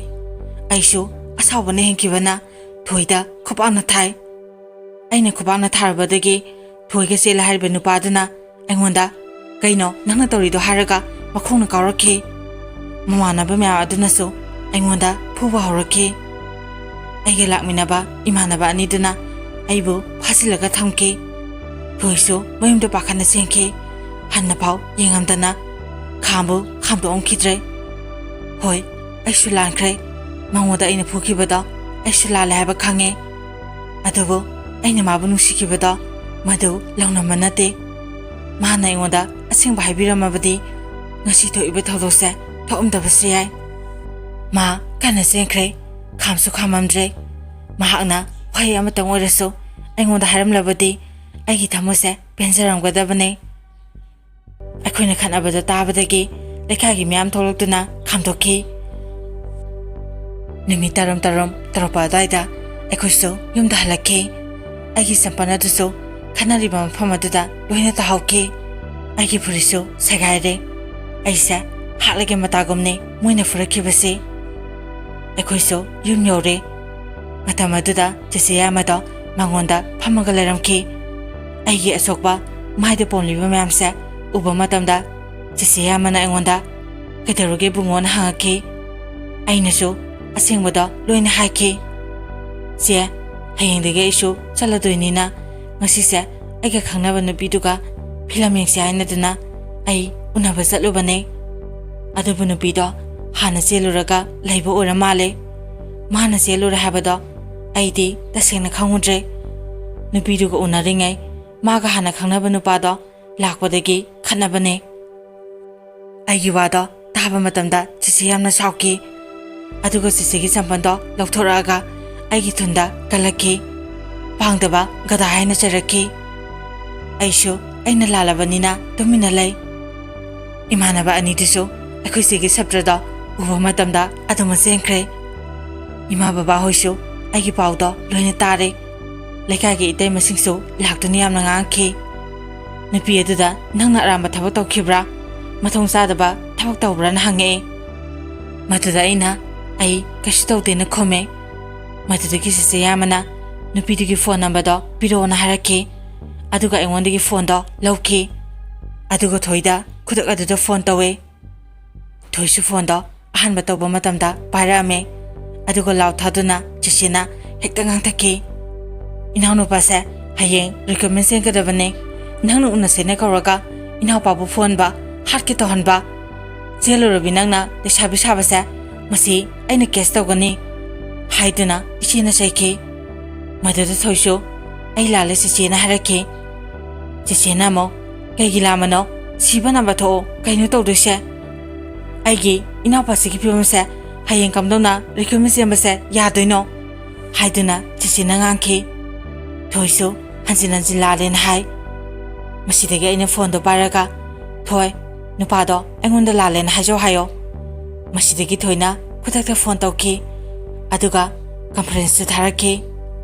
ꯑꯩꯁꯨ ꯑꯁꯥꯎꯕꯅ ꯍꯦꯟꯈꯤꯕꯅ ꯊꯣꯏꯗ ꯈꯨꯄꯥꯛꯅ ꯊꯥꯏ꯫ ꯑꯩꯅ ꯈꯨꯄꯥꯛꯅ ꯊꯥꯔꯨꯕꯗꯒꯤ ꯊꯣꯏꯒ ꯆꯦꯜꯂꯦ ꯍꯥꯏꯔꯤꯕ ꯅꯨꯄꯥꯗꯨꯅ ꯑꯩꯉꯣꯟꯗ, "ꯀꯩꯅꯣ ꯅꯪꯅ ꯇꯧꯔꯤꯗꯣ?" ꯍꯥꯏꯔꯒ ꯃꯈꯣꯡꯅ ꯀꯥꯎꯔꯛꯈꯤ꯫ ꯃꯃꯥꯟꯅꯕ ꯃꯌꯥꯝ ꯑꯗꯨꯅꯁꯨ ꯑꯩꯉꯣꯟꯗ ꯐꯨꯕ ꯍꯧꯔꯛꯈꯤ꯫ ꯑꯩꯒ ꯂꯥꯛꯃꯤꯟꯅꯕ ꯏꯃꯥꯟꯅꯕ ꯑꯅꯤꯗꯨꯅ ꯑꯩꯕꯨ ꯐꯥꯖꯤꯜꯂꯒ ꯊꯝꯈꯤ꯫ ꯊꯣꯏꯁꯨ ꯃꯌꯨꯝꯗ ꯄꯥꯈꯠꯅ ꯆꯦꯟꯈꯤ꯫ ꯍꯟꯅꯐꯥꯎ ꯌꯦꯡꯉꯝꯗꯅ ꯈꯥꯝꯕꯨ ꯈꯥꯝꯗꯣꯛꯑꯝꯈꯤꯗ꯭ꯔꯦ꯫ ꯍꯣꯏ, ꯑꯩꯁꯨ ꯂꯥꯟꯈ꯭ꯔꯦ꯫ ꯃꯉꯣꯟꯗ ꯑꯩꯅ ꯐꯨꯈꯤꯕꯗꯣ ꯑꯩꯁꯨ ꯂꯥꯜꯂꯦ ꯍꯥꯏꯕ ꯈꯪꯉꯦ꯫ ꯑꯗꯨꯕꯨ ꯑꯩꯅ ꯃꯥꯕꯨ ꯅꯨꯡꯁꯤꯈꯤꯕꯗꯣ ꯃꯗꯨ ꯂꯧꯅꯝꯕ ꯅꯠꯇꯦ꯫ ꯃꯥꯅ ꯑꯩꯉꯣꯟꯗ ꯑꯁꯦꯡꯕ ꯍꯥꯏꯕꯤꯔꯝꯃꯕꯗꯤ ꯉꯁꯤ ꯊꯣꯛꯏꯕ ꯊꯧꯗꯣꯛꯁꯦ ꯊꯣꯛꯑꯝꯗꯕꯁꯨ ꯌꯥꯏ꯫ ꯃꯥ ꯀꯟꯅ ꯆꯦꯟꯈ꯭ꯔꯦ꯫ ꯈꯥꯝꯁꯨ ꯈꯥꯝꯃꯝꯗ꯭ꯔꯦ꯫ ꯃꯍꯥꯛꯅ ꯋꯥꯍꯩ ꯑꯃꯇꯪ ꯑꯣꯏꯔꯁꯨ ꯑꯩꯉꯣꯟꯗ ꯍꯥꯏꯔꯝꯂꯕꯗꯤ ꯑꯩꯒꯤ ꯊꯃꯣꯏꯁꯦ ꯄꯦꯟꯖꯔꯝꯒꯗꯕꯅꯦ꯫ ꯑꯩꯈꯣꯏꯅ ꯈꯠꯅꯕꯗ ꯇꯥꯕꯗꯒꯤ ꯂꯩꯀꯥꯏꯒꯤ ꯃꯤꯌꯥꯝ ꯊꯣꯛꯂꯛꯇꯨꯅ ꯈꯥꯝꯗꯣꯛꯈꯤ꯫ ꯅꯨꯃꯤꯠ ꯇꯔꯨꯝ ꯇꯔꯨꯝ ꯇꯧꯔꯛꯄ ꯑꯗꯨꯋꯥꯏꯗ ꯑꯩꯈꯣꯏꯁꯨ ꯌꯨꯝꯗ ꯍꯜꯂꯛꯈꯤ꯫ ꯑꯩꯒꯤ ꯆꯝꯄꯜ ꯑꯗꯨꯁꯨ ꯈꯠꯅꯔꯤꯕ ꯃꯐꯝ ꯑꯗꯨꯗ ꯂꯣꯏꯅ ꯇꯥꯍꯧꯈꯤ꯫ ꯑꯩꯒꯤ ꯐꯨꯔꯤꯠꯁꯨ ꯁꯦꯒꯥꯏꯔꯦ꯫ ꯑꯩꯁꯦ ꯍꯥꯠꯂꯒꯦ ꯃꯇꯥꯒꯨꯝꯅꯤ ꯃꯣꯏꯅ ꯐꯨꯔꯛꯈꯤꯕꯁꯤ꯫ ꯑꯩꯈꯣꯏꯁꯨ ꯌꯨꯝ ꯌꯧꯔꯦ꯫ ꯃꯇꯝ ꯑꯗꯨꯗ ꯆꯦꯆꯦ ꯌꯥꯏꯃꯗꯣ ꯃꯉꯣꯟꯗ ꯐꯝꯃꯒ ꯂꯩꯔꯝꯈꯤ꯫ ꯑꯩꯒꯤ ꯑꯁꯣꯛꯄ ꯃꯥꯏꯗ ꯄꯣꯝꯂꯤꯕ ꯃꯌꯥꯝꯁꯦ ꯎꯕ ꯃꯇꯝꯗ ꯆꯦꯆꯦ ꯌꯥꯏꯃꯅ ꯑꯩꯉꯣꯟꯗ, "ꯀꯩꯗꯧꯔꯒꯦ ꯏꯕꯨꯡꯉꯣꯅ?" ꯍꯪꯉꯛꯈꯤ꯫ ꯑꯩꯅꯁꯨ ꯑꯁꯦꯡꯕꯗꯣ ꯂꯣꯏꯅ ꯍꯥꯏꯈꯤ꯫ "ꯆꯦ, ꯍꯌꯦꯡꯗꯒꯤ ꯑꯩꯁꯨ ꯆꯠꯂꯗꯣꯏꯅꯤꯅ ꯉꯁꯤꯁꯦ ꯑꯩꯒ ꯈꯪꯅꯕ ꯅꯨꯄꯤꯗꯨꯒ ꯐꯤꯂꯝ ꯌꯦꯡꯁꯦ ꯍꯥꯏꯅꯗꯨꯅ ꯑꯩ ꯎꯅꯕ ꯆꯠꯂꯨꯕꯅꯦ꯫ ꯑꯗꯨꯕꯨ ꯅꯨꯄꯤꯗꯣ ꯍꯥꯟꯅ ꯆꯦꯜꯂꯨꯔꯒ ꯂꯩꯕ ꯑꯣꯏꯔ ꯃꯥꯜꯂꯦ꯫ ꯃꯥꯅ ꯆꯦꯜꯂꯨꯔꯦ ꯍꯥꯏꯕꯗꯣ ꯑꯩꯗꯤ ꯇꯁꯦꯡꯅ ꯈꯪꯉꯨꯗ꯭ꯔꯦ꯫ ꯅꯨꯄꯤꯗꯨꯒ ꯎꯅꯔꯤꯉꯩ ꯃꯥꯒ ꯍꯥꯟꯅ ꯈꯪꯅꯕ ꯅꯨꯄꯥꯗꯣ ꯂꯥꯛꯄꯗꯒꯤ ꯈꯠꯅꯕꯅꯦ꯫" ꯑꯩꯒꯤ ꯋꯥꯗꯣ ꯇꯥꯕ ꯃꯇꯝꯗ ꯆꯦꯆꯦ ꯌꯥꯝꯅ ꯁꯥꯎꯈꯤ꯫ ꯑꯗꯨꯒ ꯆꯦꯆꯦꯒꯤ ꯆꯝꯄꯜꯗꯣ ꯂꯧꯊꯣꯔꯛꯑꯒ ꯑꯩꯒꯤ ꯊꯨꯟꯗ ꯀꯜꯂꯛꯈꯤ꯫ "ꯄꯥꯡꯗꯕ ꯒꯗꯥ" ꯍꯥꯏꯅ ꯆꯩꯔꯛꯈꯤ꯫ ꯑꯩꯁꯨ ꯑꯩꯅ ꯂꯥꯜꯂꯕꯅꯤꯅ ꯇꯨꯃꯤꯟꯅ ꯂꯩ꯫ ꯏꯃꯥꯟꯅꯕ ꯑꯅꯤꯗꯨꯁꯨ ꯑꯩꯈꯣꯏ ꯆꯦꯒꯤ ꯁꯞꯇ꯭ꯔꯗꯣ ꯎꯕ ꯃꯇꯝꯗ ꯑꯗꯨꯃꯛ ꯆꯦꯟꯈ꯭ꯔꯦ꯫ ꯏꯃꯥ ꯕꯕꯥ ꯍꯣꯏꯁꯨ ꯑꯩꯒꯤ ꯄꯥꯎꯗꯣ ꯂꯣꯏꯅ ꯇꯥꯔꯦ꯫ ꯂꯩꯀꯥꯏꯒꯤ ꯏꯇꯩꯃꯁꯤꯡꯁꯨ ꯂꯥꯛꯇꯨꯅ ꯌꯥꯝꯅ ꯉꯥꯡꯈꯤ꯫ "ꯅꯨꯄꯤ ꯑꯗꯨꯗ ꯅꯪꯅ ꯑꯔꯥꯟꯕ ꯊꯕꯛ ꯇꯧꯈꯤꯕ꯭ꯔꯥ? ꯃꯊꯣꯡ ꯆꯥꯗꯕ ꯊꯕꯛ ꯇꯧꯕ꯭ꯔꯥꯅ ꯍꯪꯉꯛꯑꯦ꯫ ꯃꯗꯨꯗ ꯑꯩꯅ, "ꯑꯩ ꯀꯩꯁꯨ ꯇꯧꯗꯦꯅ" ꯈꯨꯝꯃꯦ꯫ ꯃꯗꯨꯗꯒꯤ ꯆꯦꯆꯦ ꯌꯥꯝꯕꯅ ꯅꯨꯄꯤꯗꯨꯒꯤ ꯐꯣꯟ ꯅꯝꯕꯔꯗꯣ ꯄꯤꯔꯛꯑꯣꯅ ꯍꯥꯏꯔꯛꯈꯤ꯫ ꯑꯗꯨꯒ ꯑꯩꯉꯣꯟꯗꯒꯤ ꯐꯣꯟꯗꯣ ꯂꯧꯈꯤ꯫ ꯑꯗꯨꯒ ꯊꯣꯏꯗ ꯈꯨꯗꯛ ꯑꯗꯨꯗ ꯐꯣꯟ ꯇꯧꯋꯦ꯫ ꯊꯣꯏꯁꯨ ꯐꯣꯟꯗꯣ ꯑꯍꯥꯟꯕ ꯇꯧꯕ ꯃꯇꯝꯗ ꯄꯥꯏꯔꯛꯑꯝꯃꯦ꯫ ꯑꯗꯨꯒ ꯂꯥꯎ ꯊꯥꯗꯨꯅ ꯆꯦꯆꯦꯅ ꯍꯦꯛꯇ ꯉꯥꯡꯊꯠꯈꯤ, "ꯏꯅꯥꯎꯅꯨꯄꯥꯁꯦ ꯍꯌꯦꯡ ꯔꯤꯀ꯭ꯔꯨꯠꯃꯦꯟ ꯆꯦꯟꯒꯗꯕꯅꯦ꯫ ꯅꯪꯅ ꯎꯅꯁꯦꯅ ꯀꯧꯔꯒ ꯏꯅꯥꯎꯄꯥꯕꯨ ꯐꯨꯍꯟꯕ, ꯍꯥꯠꯀꯦ ꯇꯧꯍꯟꯕ, ꯆꯦꯜꯂꯨꯔꯕꯤ ꯅꯪꯅ ꯂꯩꯁꯥꯕꯤ ꯁꯥꯕꯁꯦ, ꯃꯁꯤ ꯑꯩꯅ ꯀꯦꯁ ꯇꯧꯒꯅꯤ" ꯍꯥꯏꯗꯨꯅ ꯏꯆꯦꯅ ꯆꯩꯈꯤ꯫ ꯃꯗꯨꯗ ꯊꯣꯏꯁꯨ, "ꯑꯩ ꯂꯥꯜꯂꯦ ꯆꯦꯆꯦꯅ" ꯍꯥꯏꯔꯛꯈꯤ꯫ ꯆꯦꯆꯦꯅ ꯑꯃꯨꯛ, "ꯀꯩꯒꯤ ꯂꯥꯝꯕꯅꯣ? ꯁꯤꯕ ꯅꯥꯕ ꯊꯣꯛꯑꯣ, ꯀꯩꯅꯣ ꯇꯧꯗꯣꯏꯁꯦ? ꯑꯩꯒꯤ ꯏꯅꯥꯎꯄꯥꯁꯤꯒꯤ ꯐꯤꯕꯝꯁꯦ ꯍꯌꯦꯡ ꯀꯝꯗꯧꯅ ꯔꯤꯀ꯭ꯔꯨꯠꯃꯦꯟ ꯆꯦꯟꯕꯁꯦ ꯌꯥꯗꯣꯏꯅꯣ?" ꯍꯥꯏꯗꯨꯅ ꯆꯦꯆꯦꯅ ꯉꯥꯡꯈꯤ꯫ ꯊꯣꯏꯁꯨ ꯍꯟꯖꯤꯟ ꯍꯟꯖꯤꯟ ꯂꯥꯜꯂꯦꯅ ꯍꯥꯏ꯫ ꯃꯁꯤꯗꯒꯤ ꯑꯩꯅ ꯐꯣꯟꯗꯣ ꯄꯥꯏꯔꯒ, "ꯊꯣꯏ, ꯅꯨꯄꯥꯗꯣ ꯑꯩꯉꯣꯟꯗ ꯂꯥꯜꯂꯦꯅ ꯍꯥꯏꯖꯧ ꯍꯥꯏꯌꯣ"꯫ ꯃꯁꯤꯗꯒꯤ ꯊꯣꯏꯅ ꯈꯨꯗꯛꯇ ꯐꯣꯟ ꯇꯧꯈꯤ, ꯑꯗꯨꯒ ꯀꯟꯐ꯭ꯔꯦꯟꯁꯇ ꯊꯥꯔꯛꯈꯤ꯫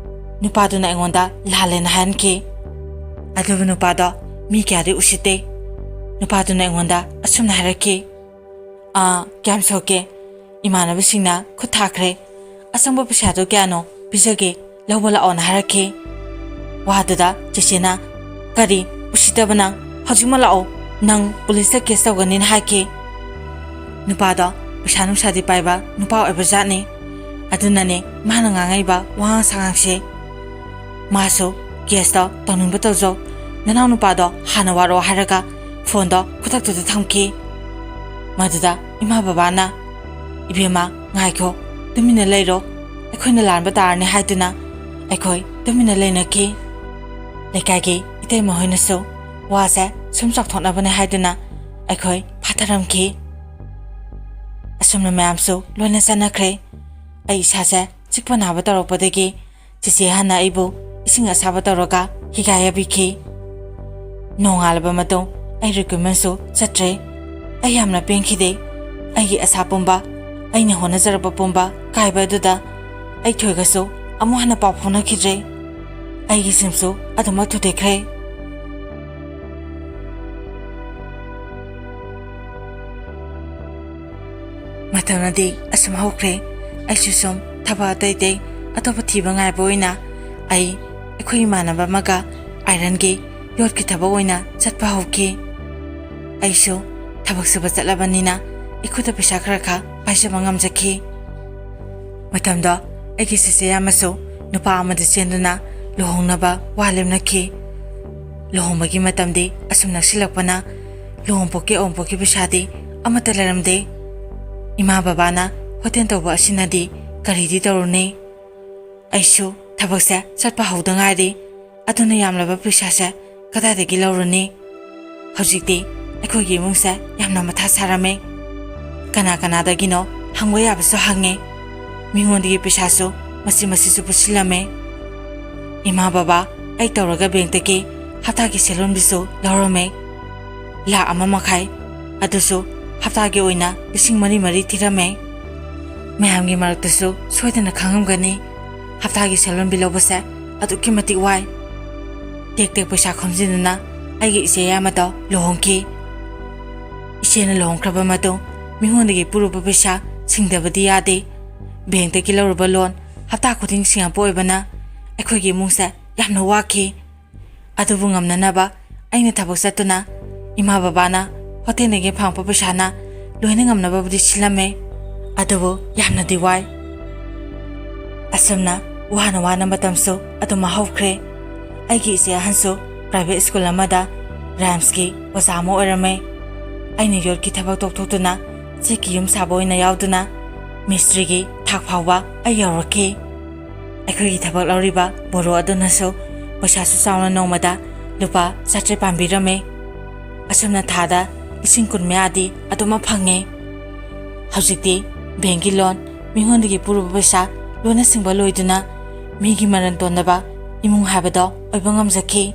ꯅꯨꯄꯥꯗꯨꯅ ꯑꯩꯉꯣꯟꯗ ꯂꯥꯜꯂꯦꯅ ꯍꯥꯏꯍꯟꯈꯤ꯫ ꯑꯗꯨꯕꯨ ꯅꯨꯄꯥꯗꯣ ꯃꯤ ꯀꯌꯥꯗꯤ ꯎꯁꯤꯠꯇꯦ꯫ ꯅꯨꯄꯥꯗꯨꯅ ꯑꯩꯉꯣꯟꯗ ꯑꯁꯨꯝꯅ ꯍꯥꯏꯔꯛꯈꯤ, "ꯑꯥ, ꯀꯌꯥꯝ ꯁꯣꯛꯀꯦ? ꯏꯃꯥꯟꯅꯕꯁꯤꯡꯅ ꯈꯨꯠ ꯊꯥꯈ꯭ꯔꯦ꯫ ꯑꯆꯪꯕ ꯄꯩꯁꯥꯗꯣ ꯀꯌꯥꯅꯣ ꯄꯤꯖꯒꯦ, ꯂꯧꯕ ꯂꯥꯛꯑꯣꯅ" ꯍꯥꯏꯔꯛꯈꯤ꯫ ꯋꯥꯗꯨꯗ ꯆꯦꯆꯦꯅ, "ꯀꯔꯤ? ꯎꯁꯤꯠꯇꯕ ꯅꯪ! ꯍꯧꯖꯤꯛꯃꯛ ꯂꯥꯛꯑꯣ, ꯅꯪ ꯄꯨꯂꯤꯁꯇ ꯀꯦꯁ ꯇꯧꯒꯅꯤꯅ" ꯍꯥꯏꯈꯤ꯫ ꯅꯨꯄꯥꯗꯣ ꯄꯩꯁꯥ ꯅꯨꯡꯁꯥꯗꯤ ꯄꯥꯏꯕ ꯅꯨꯄꯥ ꯑꯣꯏꯕ ꯖꯥꯠꯅꯤ꯫ ꯑꯗꯨꯅꯅꯦ ꯃꯥꯅ ꯉꯥꯡꯉꯛꯏꯕ ꯋꯥꯉꯥꯡ ꯁꯉꯥꯡꯁꯦ꯫ ꯃꯥꯁꯨ, "ꯀꯦꯁꯇꯣ ꯇꯧꯅꯤꯡꯕ ꯇꯧꯖꯧ, ꯅꯅꯥꯎ ꯅꯨꯄꯥꯗꯣ ꯍꯥꯟꯅ ꯋꯥꯔꯛꯑꯣ" ꯍꯥꯏꯔꯒ ꯐꯣꯟꯗꯣ ꯈꯨꯗꯛꯇꯨꯗ ꯊꯝꯈꯤ꯫ ꯃꯗꯨꯗ ꯏꯃꯥ ꯕꯕꯥꯅ, "ꯏꯕꯦꯝꯃ, ꯉꯥꯏꯈꯣ, ꯇꯨꯃꯤꯟꯅ ꯂꯩꯔꯣ, ꯑꯩꯈꯣꯏꯅ ꯂꯥꯟꯕ ꯇꯥꯔꯅꯤ" ꯍꯥꯏꯗꯨꯅ ꯑꯩꯈꯣꯏ ꯇꯨꯃꯤꯟꯅ ꯂꯩꯅꯈꯤ꯫ ꯂꯩꯀꯥꯏꯒꯤ ꯏꯇꯩꯃ ꯍꯣꯏꯅꯁꯨ ꯋꯥꯁꯦ ꯁꯨꯝ ꯆꯥꯎꯊꯣꯛꯅꯕꯅꯦ ꯍꯥꯏꯗꯨꯅ ꯑꯩꯈꯣꯏ ꯐꯥꯊꯔꯝꯈꯤ꯫ ꯑꯁꯨꯝꯅ ꯃꯌꯥꯝꯁꯨ ꯂꯣꯏꯅ ꯆꯠꯅꯈ꯭ꯔꯦ꯫ ꯑꯩ ꯏꯁꯥꯁꯦ ꯆꯤꯛꯄ ꯅꯥꯕ ꯇꯧꯔꯛꯄꯗꯒꯤ ꯆꯦꯆꯦ ꯍꯥꯟꯅ ꯑꯩꯕꯨ ꯏꯁꯤꯡ ꯑꯁꯥꯕ ꯇꯧꯔꯒ ꯍꯤꯒꯥꯏ ꯌꯥꯕꯤꯈꯤ꯫ ꯅꯣꯡꯉꯥꯜꯂꯕ ꯃꯇꯨꯡ ꯑꯩ ꯔꯤꯀ꯭ꯔꯨꯠꯃꯦꯟꯁꯨ ꯆꯠꯇ꯭ꯔꯦ꯫ ꯑꯩ ꯌꯥꯝꯅ ꯄꯦꯟꯈꯤꯗꯦ꯫ ꯑꯩꯒꯤ ꯑꯁꯥ ꯄꯨꯝꯕ, ꯑꯩꯅ ꯍꯣꯠꯅꯖꯔꯛꯄ ꯄꯨꯝꯕ ꯀꯥꯏꯕ ꯑꯗꯨꯗ ꯑꯩ ꯊꯣꯏꯒꯁꯨ ꯑꯃꯨꯛ ꯍꯟꯅ ꯄꯥꯎ ꯐꯥꯎꯅꯈꯤꯗ꯭ꯔꯦ꯫ ꯑꯩꯒꯤ ꯁꯤꯝꯁꯨ ꯑꯗꯨꯃꯛ ꯊꯨꯗꯦꯛꯈ꯭ꯔꯦ꯫ ꯃꯇꯝꯅꯗꯤ ꯑꯁꯨꯝ ꯍꯧꯈ꯭ꯔꯦ꯫ ꯑꯩꯁꯨ ꯁꯨꯝ ꯊꯕꯛ ꯑꯇꯩ ꯑꯇꯩ ꯑꯇꯣꯞꯄ ꯊꯤꯕ ꯉꯥꯏꯕ ꯑꯣꯏꯅ ꯑꯩ ꯑꯩꯈꯣꯏ ꯏꯃꯥꯟꯅꯕ ꯑꯃꯒ ꯑꯥꯏꯔꯟꯒꯤ ꯌꯣꯠꯀꯤ ꯊꯕꯛ ꯑꯣꯏꯅ ꯆꯠꯄ ꯍꯧꯈꯤ꯫ ꯑꯩꯁꯨ ꯊꯕꯛ ꯁꯨꯕ ꯆꯠꯂꯕꯅꯤꯅ ꯑꯩꯈꯣꯏꯗ ꯄꯩꯁꯥ ꯈꯔ ꯈꯔ ꯄꯥꯏꯖꯕ ꯉꯝꯖꯈꯤ꯫ ꯃꯇꯝꯗꯣ ꯑꯩꯒꯤ ꯆꯦꯆꯦ ꯑꯃꯁꯨ ꯅꯨꯄꯥ ꯑꯃꯗ ꯆꯦꯟꯗꯨꯅ ꯂꯨꯍꯣꯡꯅꯕ ꯋꯥ ꯂꯦꯞꯅꯈꯤ꯫ ꯂꯨꯍꯣꯡꯕꯒꯤ ꯃꯇꯝꯗꯤ ꯑꯁꯨꯝ ꯅꯛꯁꯤꯜꯂꯛꯄꯅ ꯂꯨꯍꯣꯡꯄꯣꯛꯀꯤ ꯑꯋꯨꯟꯄꯣꯛꯀꯤ ꯄꯩꯁꯥꯗꯤ ꯑꯃꯠꯇ ꯂꯩꯔꯝꯗꯦ꯫ ꯏꯃꯥ ꯕꯕꯥꯅ ꯍꯣꯇꯦꯜ ꯇꯧꯕ ꯑꯁꯤꯅꯗꯤ ꯀꯔꯤꯗꯤ ꯇꯧꯔꯨꯅꯤ? ꯑꯩꯁꯨ ꯊꯕꯛꯁꯦ ꯆꯠꯄ ꯍꯧꯗ ꯉꯥꯏꯔꯤ꯫ ꯑꯗꯨꯅ ꯌꯥꯝꯂꯕ ꯄꯩꯁꯥꯁꯦ ꯀꯗꯥꯏꯗꯒꯤ ꯂꯧꯔꯨꯅꯤ? ꯍꯧꯖꯤꯛꯇꯤ ꯑꯩꯈꯣꯏꯒꯤ ꯏꯃꯨꯡꯁꯦ ꯌꯥꯝꯅ ꯃꯊꯥ ꯁꯥꯔꯝꯃꯦ꯫ ꯀꯅꯥ ꯀꯅꯥꯗꯒꯤꯅꯣ ꯍꯪꯕ ꯌꯥꯕꯁꯨ ꯍꯪꯉꯦ꯫ ꯃꯤꯉꯣꯟꯗꯒꯤ ꯄꯩꯁꯥꯁꯨ ꯃꯁꯤ ꯃꯁꯤꯁꯨ ꯄꯨꯁꯤꯜꯂꯝꯃꯦ꯫ ꯏꯃꯥ ꯕꯕꯥ ꯑꯩ ꯇꯧꯔꯒ ꯕꯦꯡꯛꯇꯒꯤ ꯍꯞꯇꯥꯒꯤ ꯁꯦꯜ ꯍꯨꯟꯕꯤꯁꯨ ꯂꯧꯔꯝꯃꯦ꯫ ꯂꯥꯛ ꯑꯃ ꯃꯈꯥꯏ꯫ ꯑꯗꯨꯁꯨ ꯍꯞꯇꯥꯒꯤ ꯑꯣꯏꯅ ꯂꯤꯁꯤꯡ ꯃꯔꯤ ꯃꯔꯤ ꯊꯤꯔꯝꯃꯦ꯫ ꯃꯌꯥꯝꯒꯤ ꯃꯔꯛꯇꯁꯨ ꯁꯣꯏꯗꯅ ꯈꯪꯉꯝꯒꯅꯤ, ꯍꯞꯇꯥꯒꯤ ꯁꯦꯜ ꯍꯨꯟꯕꯤ ꯂꯧꯕꯁꯦ ꯑꯗꯨꯛꯀꯤ ꯃꯇꯤꯛ ꯋꯥꯏ꯫ ꯇꯦꯛ ꯇꯦꯛ ꯄꯩꯁꯥ ꯈꯣꯝꯖꯤꯟꯗꯨꯅ ꯑꯩꯒꯤ ꯏꯆꯦ ꯌꯥꯏꯃꯗꯣ ꯂꯨꯍꯣꯡꯈꯤ꯫ ꯏꯆꯦꯅ ꯂꯨꯍꯣꯡꯈ꯭ꯔꯕ ꯃꯇꯨꯡ ꯃꯤꯉꯣꯟꯗꯒꯤ ꯄꯨꯔꯨꯕ ꯄꯩꯁꯥ ꯁꯤꯡꯗꯕꯗꯤ ꯌꯥꯗꯦ꯫ ꯕꯦꯡꯛꯇꯒꯤ ꯂꯧꯔꯨꯕ ꯂꯣꯟ ꯍꯞꯇꯥ ꯈꯨꯗꯤꯡ ꯁꯤꯡꯉꯛꯄ ꯑꯣꯏꯕꯅ ꯑꯩꯈꯣꯏꯒꯤ ꯏꯃꯨꯡꯁꯦ ꯌꯥꯝꯅ ꯋꯥꯈꯤ꯫ ꯑꯗꯨꯕꯨ ꯉꯝꯅꯅꯕ ꯑꯩꯅ ꯊꯕꯛ ꯆꯠꯇꯨꯅ ꯏꯃꯥ ꯕꯕꯥꯅ ꯍꯣꯇꯦꯜꯗꯒꯤ ꯐꯪꯉꯛꯄ ꯄꯩꯁꯥꯅ ꯂꯣꯏꯅ ꯉꯝꯅꯕꯕꯨꯗꯤ ꯁꯤꯜꯂꯝꯃꯦ꯫ ꯑꯗꯨꯕꯨ ꯌꯥꯝꯅꯗꯤ ꯋꯥꯏ꯫ ꯑꯁꯨꯝꯅ ꯋꯥꯅ ꯋꯥꯅ ꯃꯇꯝꯁꯨ ꯑꯗꯨꯝ ꯍꯧꯈ꯭ꯔꯦ꯫ ꯑꯩꯒꯤ ꯏꯆꯦ ꯑꯍꯟꯁꯨ ꯄ꯭ꯔꯥꯏꯚꯦꯠ ꯁ꯭ꯀꯨꯜ ꯑꯃꯗ ꯔꯥꯏꯝꯁꯀꯤ ꯑꯣꯖꯥ ꯑꯃ ꯑꯣꯏꯔꯝꯃꯦ꯫ ꯑꯩꯅ ꯌꯣꯠꯀꯤ ꯊꯕꯛ ꯇꯣꯛꯊꯣꯛꯇꯨꯅ ꯆꯦꯛꯀꯤ ꯌꯨꯝ ꯁꯥꯕ ꯑꯣꯏꯅ ꯌꯥꯎꯗꯨꯅ ꯃꯤꯁꯇ꯭ꯔꯤꯒꯤ ꯊꯥꯛ ꯐꯥꯎꯕ ꯑꯩ ꯌꯧꯔꯛꯈꯤ꯫ ꯑꯩꯈꯣꯏꯒꯤ ꯊꯕꯛ ꯂꯧꯔꯤꯕ ꯕꯣꯔꯣ ꯑꯗꯨꯅꯁꯨ ꯄꯩꯁꯥꯁꯨ ꯆꯥꯎꯅ ꯅꯣꯡꯃꯗ ꯂꯨꯄꯥ ꯆꯥꯇ꯭ꯔꯦꯠ ꯄꯥꯝꯕꯤꯔꯝꯃꯦ꯫ ꯑꯁꯨꯝꯅ ꯊꯥꯗ ꯂꯤꯁꯤꯡ ꯀꯨꯟ ꯃꯌꯥꯗꯤ ꯑꯗꯨꯃꯛ ꯐꯪꯉꯦ꯫ ꯍꯧꯖꯤꯛꯇꯤ ꯕꯦꯡꯛꯀꯤ ꯂꯣꯟ, ꯃꯤꯉꯣꯟꯗꯒꯤ ꯄꯨꯔꯨꯕ ꯄꯩꯁꯥ ꯂꯣꯏꯅ ꯁꯤꯡꯕ ꯂꯣꯏꯗꯨꯅ ꯃꯤꯒꯤ ꯃꯔꯟ ꯇꯣꯟꯗꯕ ꯏꯃꯨꯡ ꯍꯥꯏꯕꯗꯣ ꯑꯣꯏꯕ ꯉꯝꯖꯈꯤ꯫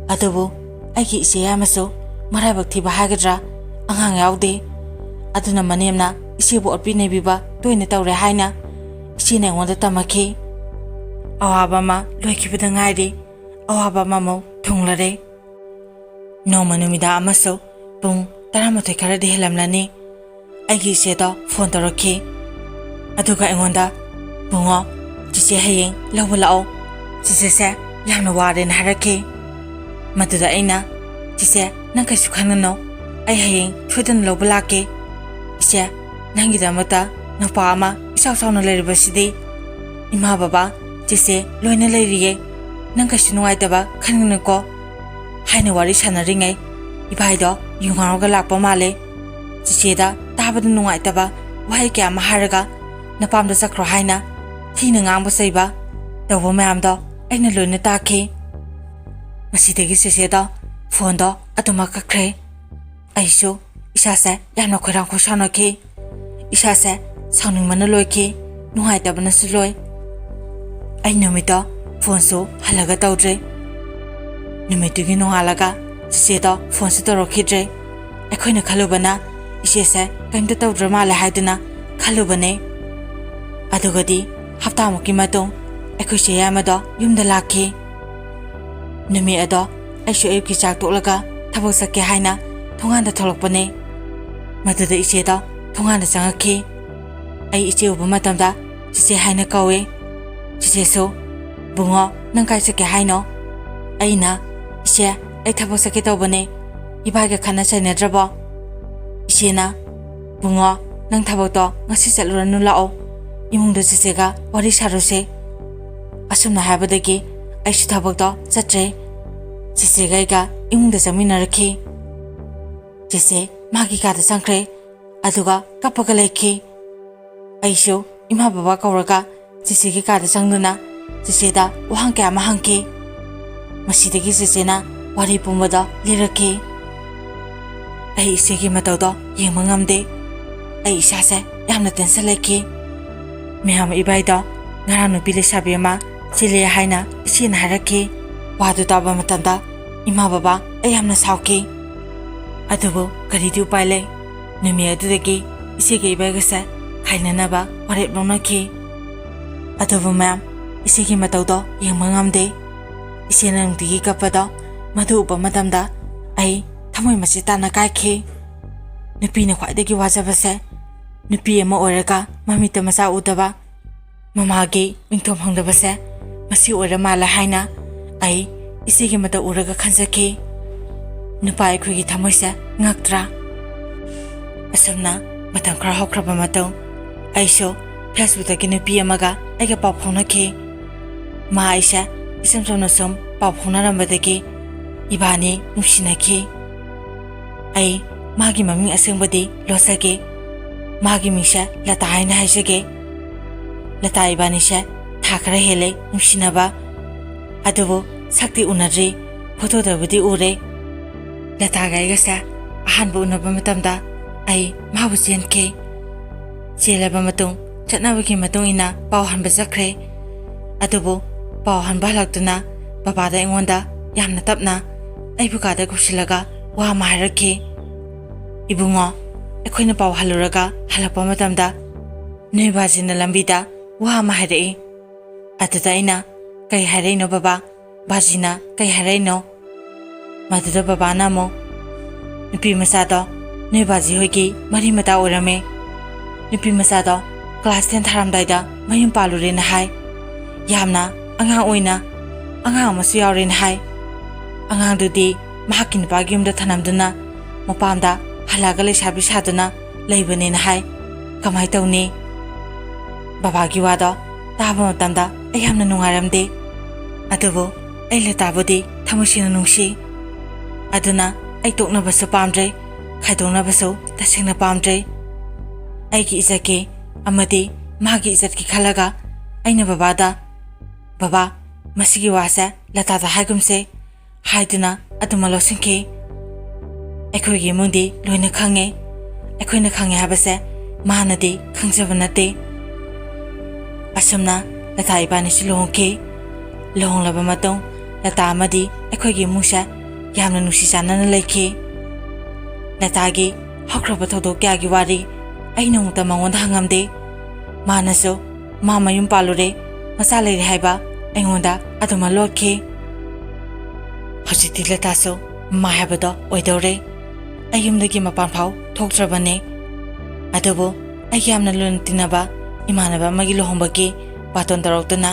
ꯑꯗꯨꯕꯨ ꯑꯩꯒꯤ ꯏꯆꯦ ꯑꯃꯁꯨ ꯃꯔꯥꯏꯕꯛ ꯊꯤꯕ ꯍꯥꯏꯒꯗ꯭ꯔꯥ, ꯑꯉꯥꯡ ꯌꯥꯎꯗꯦ꯫ ꯑꯗꯨꯅ ꯃꯅꯦꯝꯅ ꯏꯆꯦꯕꯨ ꯑꯣꯠꯄꯤ ꯅꯩꯕꯤꯕ ꯇꯣꯏꯅ ꯇꯧꯔꯦ ꯍꯥꯏꯅ ꯏꯆꯦꯅ ꯑꯩꯉꯣꯟꯗ ꯇꯝꯃꯛꯈꯤ꯫ ꯑꯋꯥꯕ ꯑꯃ ꯂꯣꯏꯈꯤꯕꯗ ꯉꯥꯏꯔꯤ, ꯑꯋꯥꯕ ꯑꯃꯃꯨꯛ ꯊꯨꯡꯂꯔꯦ꯫ ꯅꯣꯡꯃ ꯅꯨꯃꯤꯗꯥꯡ ꯑꯃꯁꯨ ꯄꯨꯡ ꯇꯔꯥꯃꯥꯊꯣꯏ ꯈꯔꯗꯤ ꯍꯦꯜꯂꯝꯂꯅꯤ꯫ ꯑꯩꯒꯤ ꯏꯆꯦꯗꯣ ꯐꯣꯟ ꯇꯧꯔꯛꯈꯤ꯫ ꯑꯗꯨꯒ ꯑꯩꯉꯣꯟꯗ, "ꯕꯨꯡꯉꯣ, ꯆꯤꯆꯦ ꯍꯌꯦꯡ ꯂꯧꯕ ꯂꯥꯛꯑꯣ, ꯆꯤꯆꯦꯁꯦ ꯌꯥꯝꯅ ꯋꯥꯔꯦꯅ" ꯍꯥꯏꯔꯛꯈꯤ꯫ ꯃꯗꯨꯗ ꯑꯩꯅ, "ꯆꯤꯆꯦ, ꯅꯪ ꯀꯩꯁꯨ ꯈꯟꯒꯅꯨ, ꯑꯩ ꯍꯌꯦꯡ ꯁꯣꯏꯗꯅ ꯂꯧꯕ ꯂꯥꯛꯀꯦ꯫ ꯏꯆꯦ, ꯅꯪꯒꯤꯗꯃꯛꯇ ꯅꯨꯄꯥ ꯑꯃ ꯏꯆꯥꯎ ꯆꯥꯎꯅ ꯂꯩꯔꯤꯕꯁꯤꯗꯤ, ꯏꯃꯥ ꯕꯕꯥ, ꯆꯤꯆꯦ ꯂꯣꯏꯅ ꯂꯩꯔꯤꯌꯦ, ꯅꯪ ꯀꯩꯁꯨ ꯅꯨꯡꯉꯥꯏꯇꯕ ꯈꯟꯒꯅꯨꯀꯣ" ꯍꯥꯏꯅ ꯋꯥꯔꯤ ꯁꯥꯟꯅꯔꯤꯉꯩ, ꯏꯕꯥꯏꯗꯣ ꯌꯨ ꯉꯥꯎꯔꯒ ꯂꯥꯛꯄ ꯃꯥꯜꯂꯦ꯫ ꯆꯤꯆꯦꯗ ꯇꯥꯕꯗ ꯅꯨꯡꯉꯥꯏꯇꯕ ꯋꯥꯍꯩ ꯀꯌꯥ ꯑꯃ ꯍꯥꯏꯔꯒ, "ꯅꯄꯥꯝꯗ ꯆꯠꯈ꯭ꯔꯣ" ꯍꯥꯏꯅ ꯊꯤꯅ ꯉꯥꯡꯕ ꯆꯩꯕ ꯇꯧꯕ ꯃꯌꯥꯝꯗꯣ ꯑꯩꯅ ꯂꯣꯏꯅ ꯇꯥꯈꯤ꯫ ꯃꯁꯤꯗꯒꯤ ꯆꯦꯆꯦꯗꯣ ꯐꯣꯟꯗꯣ ꯑꯗꯨꯃꯛ ꯀꯛꯈ꯭ꯔꯦ꯫ ꯑꯩꯁꯨ ꯏꯁꯥꯁꯦ ꯌꯥꯝꯅ ꯈꯣꯏꯔꯥꯡ ꯈꯣꯏꯁꯥꯎꯅꯈꯤ꯫ ꯏꯁꯥꯁꯦ ꯁꯥꯎꯅꯤꯡꯕꯅ ꯂꯣꯏꯈꯤ, ꯅꯨꯡꯉꯥꯏꯇꯕꯅꯁꯨ ꯂꯣꯏ꯫ ꯑꯩ ꯅꯨꯃꯤꯠꯇꯣ ꯐꯣꯟꯁꯨ ꯍꯜꯂꯒ ꯇꯧꯗ꯭ꯔꯦ꯫ ꯅꯨꯃꯤꯠꯇꯨꯒꯤ ꯅꯣꯡꯉꯥꯜꯂꯒ ꯆꯦꯆꯦꯗꯣ ꯐꯣꯟꯁꯨ ꯇꯧꯔꯛꯈꯤꯗ꯭ꯔꯦ꯫ ꯑꯩꯈꯣꯏꯅ ꯈꯜꯂꯨꯕꯅ ꯏꯆꯦꯁꯦ ꯀꯔꯤꯝꯇ ꯇꯧꯗ꯭ꯔ ꯃꯥꯜꯂꯦ ꯍꯥꯏꯗꯨꯅ ꯈꯜꯂꯨꯕꯅꯦ꯫ ꯑꯗꯨꯒꯗꯤ ꯍꯞꯇꯥꯃꯨꯛꯀꯤ ꯃꯇꯨꯡ ꯑꯩꯈꯣꯏ ꯆꯦ ꯌꯥꯏꯃꯗꯣ ꯌꯨꯝꯗ ꯂꯥꯛꯈꯤ꯫ ꯅꯨꯃꯤꯠ ꯑꯗꯣ ꯑꯩꯁꯨ ꯑꯌꯨꯛꯀꯤ ꯆꯥꯛ ꯇꯣꯛꯂꯒ ꯊꯕꯛ ꯆꯠꯀꯦ ꯍꯥꯏꯅ ꯊꯣꯡꯒꯥꯟꯗ ꯊꯣꯛꯂꯛꯄꯅꯦ꯫ ꯃꯗꯨꯗ ꯏꯆꯦꯗꯣ ꯊꯣꯡꯒꯥꯟꯗ ꯆꯪꯉꯛꯈꯤ꯫ ꯑꯩ ꯏꯆꯦ ꯎꯕ ꯃꯇꯝꯗ ꯆꯤꯆꯦ ꯍꯥꯏꯅ ꯀꯧꯏ꯫ ꯆꯤꯆꯦꯁꯨ, "ꯕꯨꯡꯉꯣ, ꯅꯪ ꯀꯥꯏ ꯆꯠꯀꯦ ꯍꯥꯏꯅꯣ?" ꯑꯩꯅ, "ꯏꯆꯦ, ꯑꯩ ꯊꯕꯛ ꯆꯠꯀꯦ ꯇꯧꯕꯅꯦ꯫ ꯏꯕꯥꯏꯒ ꯈꯠꯅ ꯆꯩꯅꯗ꯭ꯔꯕꯣ?" ꯏꯆꯦꯅ, "ꯕꯨꯡꯉꯣ, ꯅꯪ ꯊꯕꯛꯇꯣ ꯉꯁꯤ ꯆꯠꯂꯨꯔꯅꯨ, ꯂꯥꯛꯑꯣ, ꯏꯃꯨꯡꯗ ꯆꯤꯆꯦꯒ ꯋꯥꯔꯤ ꯁꯥꯔꯨꯁꯦ"꯫ ꯑꯁꯨꯝꯅ ꯍꯥꯏꯕꯗꯒꯤ ꯑꯩꯁꯨ ꯊꯕꯛꯇꯣ ꯆꯠꯇ꯭ꯔꯦ꯫ ꯆꯤꯆꯦꯒ ꯑꯩꯒ ꯏꯃꯨꯡꯗ ꯆꯪꯃꯤꯟꯅꯔꯛꯈꯤ꯫ ꯆꯤꯆꯦ ꯃꯥꯒꯤ ꯀꯥꯗ ꯆꯪꯈ꯭ꯔꯦ, ꯑꯗꯨꯒ ꯀꯞꯄꯒ ꯂꯩꯈꯤ꯫ ꯑꯩꯁꯨ ꯏꯃꯥ ꯕꯕꯥ ꯀꯧꯔꯒ ꯆꯤꯆꯦꯒꯤ ꯀꯥꯗ ꯆꯪꯗꯨꯅ ꯆꯤꯆꯦꯗ ꯋꯥꯍꯪ ꯀꯌꯥ ꯑꯃ ꯍꯪꯈꯤ꯫ ꯃꯁꯤꯗꯒꯤ ꯆꯤꯆꯦꯅ ꯋꯥꯔꯤ ꯄꯨꯝꯕꯗꯣ ꯂꯤꯔꯛꯈꯤ꯫ ꯑꯩ ꯏꯆꯦꯒꯤ ꯃꯇꯧꯗꯣ ꯌꯦꯡꯕ ꯉꯝꯗꯦ꯫ ꯑꯩ ꯏꯁꯥꯁꯦ ꯌꯥꯝꯅ ꯇꯦꯟꯁꯟ ꯂꯩꯈꯤ꯫ ꯃꯌꯥꯝ ꯏꯕꯥꯏꯗꯣ ꯉꯔꯥꯡ ꯅꯨꯄꯤ ꯂꯩꯁꯥꯕꯤ ꯑꯃ ꯆꯦꯜꯂꯦ ꯍꯥꯏꯅ ꯏꯆꯦꯅ ꯍꯥꯏꯔꯛꯈꯤ꯫ ꯋꯥꯗꯨ ꯇꯥꯕ ꯃꯇꯝꯗ ꯏꯃꯥ ꯕꯕꯥ ꯑꯩ ꯌꯥꯝꯅ ꯁꯥꯎꯈꯤ꯫ ꯑꯗꯨꯕꯨ ꯀꯔꯤꯗꯤ ꯎꯄꯥꯏ ꯂꯩ? ꯅꯨꯃꯤꯠ ꯑꯗꯨꯗꯒꯤ ꯏꯆꯦꯒ ꯏꯕꯥꯏꯒꯁꯦ ꯈꯥꯏꯅꯅꯕ ꯋꯥꯔꯦꯞ ꯂꯧꯅꯈꯤ꯫ ꯑꯗꯨꯕꯨ ꯃꯌꯥꯝ, ꯏꯆꯦꯒꯤ ꯃꯇꯧꯗꯣ ꯌꯦꯡꯕ ꯉꯝꯗꯦ꯫ ꯏꯆꯦꯅ ꯅꯨꯡꯇꯤꯒꯤ ꯀꯞꯄꯗꯣ, ꯃꯗꯨ ꯎꯕ ꯃꯇꯝꯗ ꯑꯩ ꯊꯃꯣꯏ ꯃꯆꯦꯠ ꯇꯥꯅ ꯀꯥꯏꯈꯤ꯫ ꯅꯨꯄꯤꯅ ꯈ꯭ꯋꯥꯏꯗꯒꯤ ꯋꯥꯖꯕꯁꯦ, ꯅꯨꯄꯤ ꯑꯃ ꯑꯣꯏꯔꯒ ꯃꯃꯤꯠꯇ ꯃꯆꯥ ꯎꯗꯕ, ꯃꯃꯥꯒꯤ ꯃꯤꯡꯊꯣꯜ ꯐꯪꯗꯕꯁꯦ ꯃꯁꯤ ꯑꯣꯏꯔ ꯃꯥꯜꯂꯦ ꯍꯥꯏꯅ ꯑꯩ ꯏꯆꯦꯒꯤ ꯃꯇꯧ ꯎꯔꯒ ꯈꯟꯖꯈꯤ꯫ ꯅꯨꯄꯥ ꯑꯩꯈꯣꯏꯒꯤ ꯊꯃꯣꯏꯁꯦ ꯉꯛꯇ꯭ꯔꯥ? ꯑꯁꯨꯝꯅ ꯃꯇꯝ ꯈꯔ ꯍꯧꯈ꯭ꯔꯕ ꯃꯇꯨꯡ, ꯑꯩꯁꯨ Facebookꯇꯒꯤ ꯅꯨꯄꯤ ꯑꯃꯒ ꯑꯩꯒ ꯄꯥꯎ ꯐꯥꯎꯅꯈꯤ꯫ ꯃꯥ ꯑꯩꯁꯦ ꯏꯆꯝ ꯆꯝꯅ ꯁꯨꯝ ꯄꯥꯎ ꯐꯥꯎꯅꯔꯝꯕꯗꯒꯤ ꯏꯕꯥꯅꯤ ꯅꯨꯡꯁꯤꯅꯈꯤ꯫ ꯑꯩ ꯃꯥꯒꯤ ꯃꯃꯤꯡ ꯑꯁꯦꯡꯕꯗꯤ ꯂꯣꯠꯆꯒꯦ꯫ ꯃꯥꯒꯤ ꯃꯤꯡꯁꯦ ꯂꯇꯥ ꯍꯥꯏꯅ ꯍꯥꯏꯖꯒꯦ꯫ ꯂꯇꯥ ꯏꯕꯥꯅꯤꯁꯦ ꯊꯥ ꯈꯔ ꯍꯦꯜꯂꯦ ꯅꯨꯡꯁꯤꯅꯕ, ꯑꯗꯨꯕꯨ ꯁꯛꯇꯤ ꯎꯅꯗ꯭ꯔꯤ, ꯐꯣꯇꯣꯗꯕꯨꯗꯤ ꯎꯔꯦ꯫ ꯂꯇꯥꯒ ꯑꯩꯒꯁꯦ ꯑꯍꯥꯟꯕ ꯎꯅꯕ ꯃꯇꯝꯗ ꯑꯩ ꯃꯥꯕꯨ ꯆꯦꯟꯈꯤ꯫ ꯆꯦꯜꯂꯕ ꯃꯇꯨꯡ ꯆꯠꯅꯕꯒꯤ ꯃꯇꯨꯡ ꯏꯟꯅ ꯄꯥꯎ ꯍꯟꯕ ꯆꯠꯈ꯭ꯔꯦ꯫ ꯑꯗꯨꯕꯨ ꯄꯥꯎ ꯍꯟꯕ ꯍꯜꯂꯛꯇꯨꯅ ꯕꯕꯥꯗ ꯑꯩꯉꯣꯟꯗ ꯌꯥꯝꯅ ꯇꯞꯅ ꯑꯩꯕꯨ ꯀꯥꯗ ꯀꯧꯁꯤꯜꯂꯒ ꯋꯥ ꯑꯃ ꯍꯥꯏꯔꯛꯈꯤ꯫ "ꯏꯕꯨꯡꯉꯣ, ꯑꯩꯈꯣꯏꯅ ꯄꯥꯎ ꯍꯜꯂꯨꯔꯒ ꯍꯜꯂꯛꯄ ꯃꯇꯝꯗ ꯅꯣꯏ ꯕꯥꯖꯤꯅ ꯂꯝꯕꯤꯗ ꯋꯥ ꯑꯃ ꯍꯥꯏꯔꯛꯏ꯫" ꯑꯗꯨꯗ ꯑꯩꯅ, "ꯀꯩ ꯍꯥꯏꯔꯛꯏꯅꯣ ꯕꯕꯥ? ꯕꯥꯖꯤꯅ ꯀꯩ ꯍꯥꯏꯔꯛꯏꯅꯣ?" ꯃꯗꯨꯗ ꯕꯕꯥꯅ ꯑꯃꯨꯛ, "ꯅꯨꯄꯤ ꯃꯆꯥꯗꯣ ꯅꯣꯏ ꯕꯥꯖꯤ ꯍꯣꯏꯒꯤ ꯃꯔꯤ ꯃꯇꯥ ꯑꯣꯏꯔꯝꯃꯦ꯫ ꯅꯨꯄꯤ ꯃꯆꯥꯗꯣ class ten ꯊꯥꯔꯝꯗꯥꯏꯗ ꯃꯌꯨꯝ ꯄꯥꯜꯂꯨꯔꯦꯅ ꯍꯥꯏ꯫ ꯌꯥꯝꯅ ꯑꯉꯥꯡ ꯑꯣꯏꯅ ꯑꯉꯥꯡ ꯑꯃꯁꯨ ꯌꯥꯎꯔꯦꯅ ꯍꯥꯏ꯫ ꯑꯉꯥꯡꯗꯨꯗꯤ ꯃꯍꯥꯛꯀꯤ ꯅꯨꯄꯥꯒꯤ ꯌꯨꯝꯗ ꯊꯅꯝꯗꯨꯅ ꯃꯄꯥꯝꯗ ꯍꯜꯂꯛꯑꯒ ꯂꯩꯁꯥꯕꯤ ꯁꯥꯗꯨꯅ ꯂꯩꯕꯅꯦꯅ ꯍꯥꯏ꯫ ꯀꯃꯥꯏ ꯇꯧꯅꯤ?" ꯕꯕꯥꯒꯤ ꯋꯥꯗꯣ ꯇꯥꯕ ꯃꯇꯝꯗ ꯑꯩ ꯌꯥꯝꯅ ꯅꯨꯡꯉꯥꯏꯔꯝꯗꯦ꯫ ꯑꯗꯨꯕꯨ ꯑꯩ ꯂꯇꯥꯕꯨꯗꯤ ꯊꯃꯣꯏ ꯁꯦꯡꯅ ꯅꯨꯡꯁꯤ꯫ ꯑꯗꯨꯅ ꯑꯩ ꯇꯣꯛꯅꯕꯁꯨ ꯄꯥꯝꯗ꯭ꯔꯦ, ꯈꯥꯏꯗꯣꯛꯅꯕꯁꯨ ꯇꯁꯦꯡꯅ ꯄꯥꯝꯗ꯭ꯔꯦ꯫ ꯑꯩꯒꯤ ꯏꯖꯠꯀꯤ ꯑꯃꯗꯤ ꯃꯥꯒꯤ ꯏꯖꯠꯀꯤ ꯈꯜꯂꯒ ꯑꯩꯅ ꯕꯕꯥꯗ, "ꯕꯕꯥ, ꯃꯁꯤꯒꯤ ꯋꯥꯁꯦ ꯂꯇꯥꯗ ꯍꯥꯏꯒꯨꯝꯁꯦ" ꯍꯥꯏꯗꯨꯅ ꯑꯗꯨꯃꯛ ꯂꯧꯁꯤꯟꯈꯤ꯫ ꯑꯩꯈꯣꯏꯒꯤ ꯏꯃꯨꯡꯗꯤ ꯂꯣꯏꯅ ꯈꯪꯉꯦ꯫ ꯑꯩꯈꯣꯏꯅ ꯈꯪꯉꯦ ꯍꯥꯏꯕꯁꯦ ꯃꯥꯅꯗꯤ ꯈꯪꯖꯕ ꯅꯠꯇꯦ꯫ ꯑꯁꯨꯝꯅ ꯂꯇꯥ ꯏꯕꯥꯅꯤꯁꯨ ꯂꯨꯍꯣꯡꯈꯤ꯫ ꯂꯨꯍꯣꯡꯂꯕ ꯃꯇꯨꯡ ꯂꯇꯥ ꯑꯃꯗꯤ ꯑꯩꯈꯣꯏꯒꯤ ꯏꯃꯨꯡꯁꯦ ꯌꯥꯝꯅ ꯅꯨꯡꯁꯤ ꯆꯥꯟꯅꯅ ꯂꯩꯈꯤ꯫ ꯂꯇꯥꯒꯤ ꯍꯧꯈ꯭ꯔꯕ ꯊꯧꯗꯣꯛ ꯀꯌꯥꯒꯤ ꯋꯥꯔꯤ ꯑꯩ ꯅꯣꯡꯃꯇ ꯃꯉꯣꯟꯗ ꯍꯪꯉꯝꯗꯦ꯫ ꯃꯥꯅꯁꯨ ꯃꯥ ꯃꯌꯨꯝ ꯄꯥꯜꯂꯨꯔꯦ, ꯃꯆꯥ ꯂꯩꯔꯦ ꯍꯥꯏꯕ ꯑꯩꯉꯣꯟꯗ ꯑꯗꯨꯃꯛ ꯂꯣꯠꯈꯤ꯫ ꯍꯧꯖꯤꯛꯇꯤ ꯂꯇꯥꯁꯨ ꯃꯃꯥ ꯍꯥꯏꯕꯗꯣ ꯑꯣꯏꯗꯧꯔꯦ꯫ ꯑꯩ ꯌꯨꯝꯗꯒꯤ ꯃꯄꯥꯟ ꯐꯥꯎ ꯊꯣꯛꯇ꯭ꯔꯕꯅꯤ꯫ ꯑꯗꯨꯕꯨ ꯑꯩꯒꯤ ꯌꯥꯝꯅ ꯂꯨꯅ ꯇꯤꯟꯅꯕ ꯏꯃꯥꯟꯅꯕ ꯑꯃꯒꯤ ꯂꯨꯍꯣꯡꯕꯒꯤ ꯕꯥꯇꯣꯟ ꯇꯧꯔꯛꯇꯨꯅ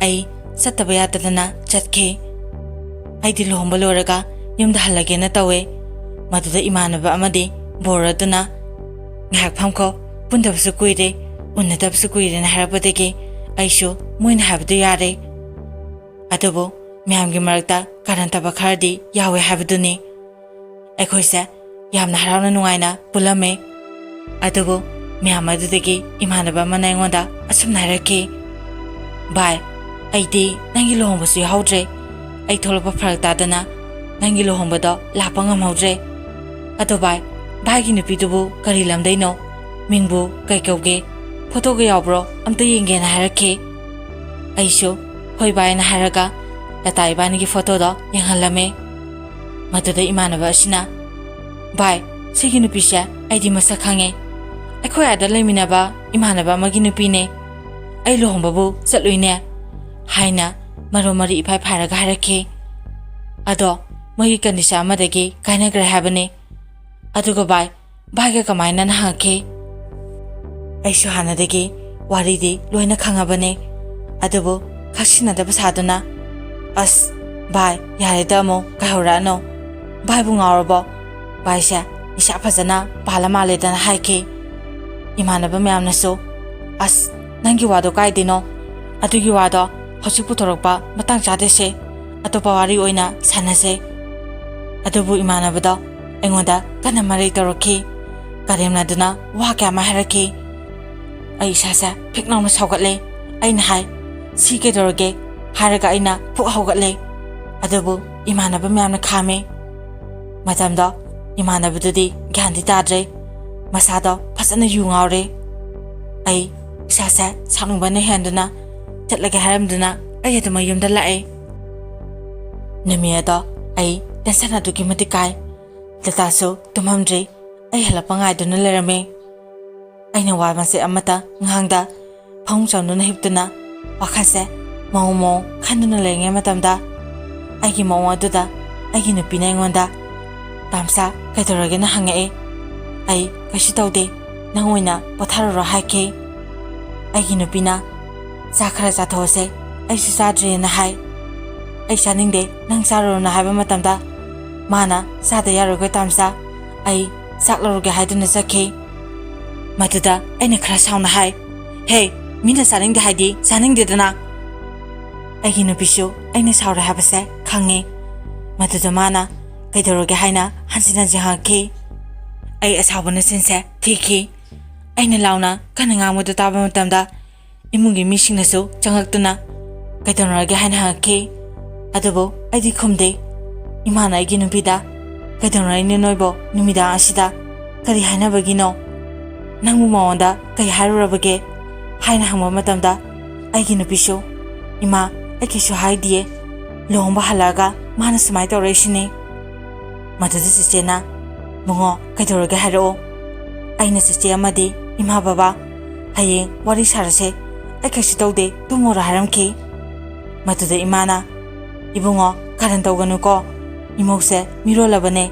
ꯑꯩ ꯆꯠꯇꯕ ꯌꯥꯗꯗꯅ ꯆꯠꯈꯤ꯫ ꯑꯩꯗꯤ ꯂꯨꯍꯣꯡꯕ ꯂꯣꯏꯔꯒ ꯌꯨꯝꯗ ꯍꯜꯂꯒꯦꯅ ꯇꯧꯋꯦ꯫ ꯃꯗꯨꯗ ꯏꯃꯥꯟꯅꯕ ꯑꯃꯗꯤ ꯕꯣꯔ ꯑꯗꯨꯅ, "ꯉꯥꯏꯍꯥꯛ ꯐꯝꯈꯣ, ꯄꯨꯟꯗꯕꯁꯨ ꯀꯨꯏꯔꯦ, ꯎꯅꯗꯕꯁꯨ ꯀꯨꯏꯔꯦꯅ" ꯍꯥꯏꯔꯛꯄꯗꯒꯤ ꯑꯩꯁꯨ ꯃꯣꯏꯅ ꯍꯥꯏꯕꯗꯨ ꯌꯥꯔꯦ꯫ ꯑꯗꯨꯕꯨ ꯃꯌꯥꯝꯒꯤ ꯃꯔꯛꯇ ꯀꯥꯔꯟ ꯇꯥꯕ ꯈꯔꯗꯤ ꯌꯥꯎꯋꯦ ꯍꯥꯏꯕꯗꯨꯅꯤ꯫ ꯑꯩꯈꯣꯏꯁꯦ ꯌꯥꯝꯅ ꯍꯔꯥꯎꯅ ꯅꯨꯡꯉꯥꯏꯅ ꯄꯨꯜꯂꯝꯃꯦ꯫ ꯑꯗꯨꯕꯨ ꯃꯌꯥꯝ ꯑꯗꯨꯗꯒꯤ ꯏꯃꯥꯟꯅꯕ ꯑꯃꯅ ꯑꯩꯉꯣꯟꯗ ꯑꯁꯨꯝꯅ ꯍꯥꯏꯔꯛꯈꯤ, "ꯚꯥꯏ, ꯑꯩꯗꯤ ꯅꯪꯒꯤ ꯂꯨꯍꯣꯡꯕꯁꯨ ꯌꯥꯎꯍꯧꯗ꯭ꯔꯦ꯫ ꯑꯩ ꯊꯣꯛꯂꯛꯄ ꯐꯔꯛ ꯇꯥꯗꯅ ꯅꯪꯒꯤ ꯂꯨꯍꯣꯡꯕꯗꯣ ꯂꯥꯛꯄ ꯉꯝꯍꯧꯗ꯭ꯔꯦ꯫ ꯑꯗꯣ ꯚꯥꯏ, ꯚꯥꯏꯒꯤ ꯅꯨꯄꯤꯗꯨꯕꯨ ꯀꯔꯤ ꯂꯝꯗꯩꯅꯣ? ꯃꯤꯡꯕꯨ ꯀꯩ ꯀꯧꯒꯦ? ꯐꯣꯇꯣꯒ ꯌꯥꯎꯕ꯭ꯔꯣ? ꯑꯝꯇ ꯌꯦꯡꯒꯦꯅ" ꯍꯥꯏꯔꯛꯈꯤ꯫ ꯑꯩꯁꯨ "ꯍꯣꯏ ꯚꯥꯏꯅ" ꯍꯥꯏꯔꯒ ꯂꯇꯥ ꯏꯕꯥꯅꯤꯒꯤ ꯐꯣꯇꯣꯗꯣ ꯌꯦꯡꯍꯜꯂꯝꯃꯦ꯫ ꯃꯗꯨꯗ ꯏꯃꯥꯟꯅꯕ ꯑꯁꯤꯅ, "ꯚꯥꯏ, ꯁꯤꯒꯤ ꯅꯨꯄꯤꯁꯦ ꯑꯩꯗꯤ ꯃꯁꯛ ꯈꯪꯉꯦ꯫ ꯑꯩꯈꯣꯏ ꯑꯥꯗ ꯂꯩꯃꯤꯟꯅꯕ ꯏꯃꯥꯟꯅꯕ ꯑꯃꯒꯤ ꯅꯨꯄꯤꯅꯦ꯫ ꯑꯩ ꯂꯨꯍꯣꯡꯕꯕꯨ ꯆꯠꯂꯨꯏꯅꯦ" ꯍꯥꯏꯅ ꯃꯔꯣ ꯃꯔꯤ ꯏꯐꯥꯏ ꯐꯥꯏꯔꯒ ꯍꯥꯏꯔꯛꯈꯤ꯫ "ꯑꯗꯣ ꯃꯣꯏꯒꯤ ꯀꯟꯗꯤꯁꯟ ꯑꯃꯗꯒꯤ ꯀꯥꯏꯅꯈ꯭ꯔꯦ ꯍꯥꯏꯕꯅꯤ꯫ ꯑꯗꯨꯒ ꯚꯥꯏ, ꯚꯥꯏꯒ ꯀꯃꯥꯏꯅ?" ꯍꯪꯉꯛꯈꯤ꯫ ꯑꯩꯁꯨ ꯍꯥꯟꯅꯗꯒꯤ ꯋꯥꯔꯤꯗꯤ ꯂꯣꯏꯅ ꯈꯪꯉꯕꯅꯦ, ꯑꯗꯨꯕꯨ ꯈꯛꯁꯤꯟꯅꯗꯕ ꯁꯥꯗꯨꯅ, "ꯑꯁ ꯚꯥꯏ, ꯌꯥꯔꯦꯗ, ꯑꯃꯨꯛ ꯀꯥꯏꯍꯧꯔꯛꯑꯅꯨ꯫ ꯚꯥꯏꯕꯨ ꯉꯥꯎꯔꯕꯣ? ꯚꯥꯏꯁꯦ ꯅꯤꯁꯥ ꯐꯖꯅ ꯄꯥꯜꯂ ꯃꯥꯜꯂꯦꯗꯅ" ꯍꯥꯏꯈꯤ꯫ ꯏꯃꯥꯟꯅꯕ ꯃꯌꯥꯝꯅꯁꯨ, "ꯑꯁ, ꯅꯪꯒꯤ ꯋꯥꯗꯣ ꯀꯥꯏꯗꯩꯅꯣ? ꯑꯗꯨꯒꯤ ꯋꯥꯗꯣ ꯍꯧꯖꯤꯛ ꯄꯨꯊꯣꯔꯛꯄ ꯃꯇꯥꯡ ꯆꯥꯗꯦꯁꯦ꯫ ꯑꯇꯣꯞꯄ ꯋꯥꯔꯤ ꯑꯣꯏꯅ ꯁꯥꯟꯅꯁꯦ"꯫ ꯑꯗꯨꯕꯨ ꯏꯃꯥꯟꯅꯕꯗꯣ ꯑꯩꯉꯣꯟꯗ ꯀꯟꯅ ꯃꯔꯩ ꯇꯧꯔꯛꯈꯤ꯫ ꯀꯔꯦꯝꯅꯗꯨꯅ ꯋꯥ ꯀꯌꯥ ꯑꯃ ꯍꯥꯏꯔꯛꯈꯤ꯫ ꯑꯩ ꯏꯁꯥꯁꯦ ꯐꯤꯛ ꯂꯥꯎꯅ ꯁꯥꯎꯒꯠꯂꯦ꯫ ꯑꯩꯅ ꯍꯥꯏ, "ꯁꯤ ꯀꯩꯗꯧꯔꯒꯦ?" ꯍꯥꯏꯔꯒ ꯑꯩꯅ ꯄꯨꯛ ꯍꯧꯒꯠꯂꯦ꯫ ꯑꯗꯨꯕꯨ ꯏꯃꯥꯟꯅꯕ ꯃꯌꯥꯝꯅ ꯈꯥꯝꯃꯦ꯫ ꯃꯇꯝꯗꯣ ꯏꯃꯥꯟꯅꯕꯗꯨꯗꯤ ꯒ꯭ꯌꯥꯟꯗꯤ ꯇꯥꯗ꯭ꯔꯦ꯫ ꯃꯁꯥꯗꯣ ꯐꯖꯅ ꯌꯨ ꯉꯥꯎꯔꯦ꯫ ꯑꯩ ꯏꯁꯥꯁꯦ ꯁꯥꯎꯅꯤꯡꯕꯅ ꯍꯦꯟꯗꯨꯅ ꯆꯠꯂꯒꯦ ꯍꯥꯏꯔꯝꯗꯨꯅ ꯑꯩ ꯑꯗꯨꯃꯛ ꯌꯨꯝꯗ ꯂꯥꯛꯑꯦ꯫ ꯅꯨꯃꯤꯠ ꯑꯗꯣ ꯑꯩ ꯇꯦꯟꯁꯟ ꯑꯗꯨꯛꯀꯤ ꯃꯇꯤꯛ ꯀꯥꯏ꯫ ꯂꯇꯥꯁꯨ ꯇꯨꯝꯃꯝꯗ꯭ꯔꯤ꯫ ꯑꯩ ꯍꯜꯂꯛꯄ ꯉꯥꯏꯗꯨꯅ ꯂꯩꯔꯝꯃꯤ꯫ ꯑꯩꯅ ꯋꯥ ꯃꯆꯦꯠ ꯑꯃꯠꯇ ꯉꯥꯡꯗ ꯐꯃꯨꯡ ꯆꯪꯗꯨꯅ ꯍꯤꯞꯇꯨꯅ ꯋꯥꯈꯜꯁꯦ ꯃꯑꯣꯡ ꯃꯑꯣꯡ ꯈꯟꯗꯨꯅ ꯂꯩꯔꯤꯉꯩ ꯃꯇꯝꯗ, ꯑꯩꯒꯤ ꯃꯑꯣꯡ ꯑꯗꯨꯗ ꯑꯩꯒꯤ ꯅꯨꯄꯤꯅ ꯑꯩꯉꯣꯟꯗ, "ꯇꯥꯝꯆꯥ, ꯀꯩꯗꯧꯔꯒꯦꯅ?" ꯍꯪꯉꯛꯑꯦ꯫ ꯑꯩ ꯀꯩꯁꯨ ꯇꯧꯗꯦ, ꯅꯪ ꯑꯣꯏꯅ ꯄꯣꯊꯥꯔꯨꯔꯣ ꯍꯥꯏꯈꯤ꯫ ꯑꯩꯒꯤ ꯅꯨꯄꯤꯅ ꯆꯥꯛ ꯈꯔ ꯆꯥꯊꯣꯛꯑꯁꯦ, ꯑꯩꯁꯨ ꯆꯥꯗ꯭ꯔꯤꯅ ꯍꯥꯏ꯫ ꯑꯩ ꯆꯥꯅꯤꯡꯗꯦ, ꯅꯪ ꯆꯥꯔꯨꯔꯣꯅ ꯍꯥꯏꯕ ꯃꯇꯝꯗ ꯃꯥꯅ ꯆꯥꯗ ꯌꯥꯔꯣꯏꯒ ꯇꯥꯝꯆꯥ, ꯑꯩ ꯆꯥꯛ ꯂꯧꯔꯨꯒꯦ ꯍꯥꯏꯗꯨꯅ ꯆꯠꯈꯤ꯫ ꯃꯗꯨꯗ ꯑꯩꯅ ꯈꯔ ꯁꯥꯎꯅ ꯍꯥꯏ, "ꯍꯦ, ꯃꯤꯅ ꯆꯥꯅꯤꯡꯗꯦ ꯍꯥꯏꯗꯤ ꯆꯥꯅꯤꯡꯗꯦꯗꯅ?" ꯑꯩꯒꯤ ꯅꯨꯄꯤꯁꯨ ꯑꯩꯅ ꯁꯥꯎꯔꯦ ꯍꯥꯏꯕꯁꯦ ꯈꯪꯉꯤ꯫ ꯃꯗꯨꯗ ꯃꯥꯅ ꯀꯩꯗꯧꯔꯒꯦ ꯍꯥꯏꯅ ꯍꯟꯖꯤꯟ ꯍꯟꯖꯤꯟ ꯍꯪꯉꯛꯈꯤ꯫ ꯑꯩ ꯑꯁꯥꯎꯕꯅ ꯆꯤꯟꯁꯦ ꯊꯤꯈꯤ꯫ ꯑꯩꯅ ꯂꯥꯎꯅ ꯀꯟꯅ ꯉꯥꯡꯕꯗꯨ ꯇꯥꯕ ꯃꯇꯝꯗ ꯏꯃꯨꯡꯒꯤ ꯃꯤꯁꯤꯡꯅꯁꯨ ꯆꯪꯉꯛꯇꯨꯅ ꯀꯩꯗꯧꯅꯔꯒꯦ ꯍꯥꯏꯅ ꯍꯪꯉꯛꯈꯤ꯫ ꯑꯗꯨꯕꯨ ꯑꯩꯗꯤ ꯈꯨꯝꯗꯦ꯫ ꯏꯃꯥꯅ ꯑꯩꯒꯤ ꯅꯨꯄꯤꯗ, "ꯀꯩꯗꯧꯅꯔꯤꯅꯣ ꯅꯣꯏꯕꯣ ꯅꯨꯃꯤꯗꯥꯡ ꯑꯁꯤꯗ? ꯀꯔꯤ ꯍꯥꯏꯅꯕꯒꯤꯅꯣ? ꯅꯪꯕꯨ ꯃꯉꯣꯟꯗ ꯀꯩ ꯍꯥꯏꯔꯨꯔꯕꯒꯦ?" ꯍꯥꯏꯅ ꯍꯪꯕ ꯃꯇꯝꯗ ꯑꯩꯒꯤ ꯅꯨꯄꯤꯁꯨ, "ꯏꯃꯥ, ꯑꯩ ꯀꯩꯁꯨ ꯍꯥꯏꯗꯤꯌꯦ꯫ ꯂꯨꯍꯣꯡꯕ ꯍꯜꯂꯛꯑꯒ ꯃꯥꯅ ꯁꯨꯃꯥꯏꯅ ꯇꯧꯔꯛꯏꯁꯤꯅꯤ꯫" ꯃꯗꯨꯗ ꯆꯦꯆꯦꯅ, "ꯕꯨꯡꯉꯣ, ꯀꯩꯗꯧꯔꯒꯦ ꯍꯥꯏꯔꯛꯑꯣ꯫" ꯑꯩꯅ ꯆꯦꯆꯦ ꯑꯃꯗꯤ ꯏꯃꯥ ꯕꯕꯥ, "ꯍꯌꯦꯡ ꯋꯥꯔꯤ ꯁꯥꯔꯁꯦ, ꯑꯩ ꯀꯩꯁꯨ ꯇꯧꯗꯦ, ꯇꯨꯝꯃꯨꯔꯣ" ꯍꯥꯏꯔꯝꯈꯤ꯫ ꯃꯗꯨꯗ ꯏꯃꯥꯅ, "ꯏꯕꯨꯡꯉꯣ, ꯀꯔꯟ ꯇꯧꯒꯅꯨꯀꯣ, ꯏꯃꯧꯁꯦ ꯃꯤꯔꯣꯜꯂꯕꯅꯦ,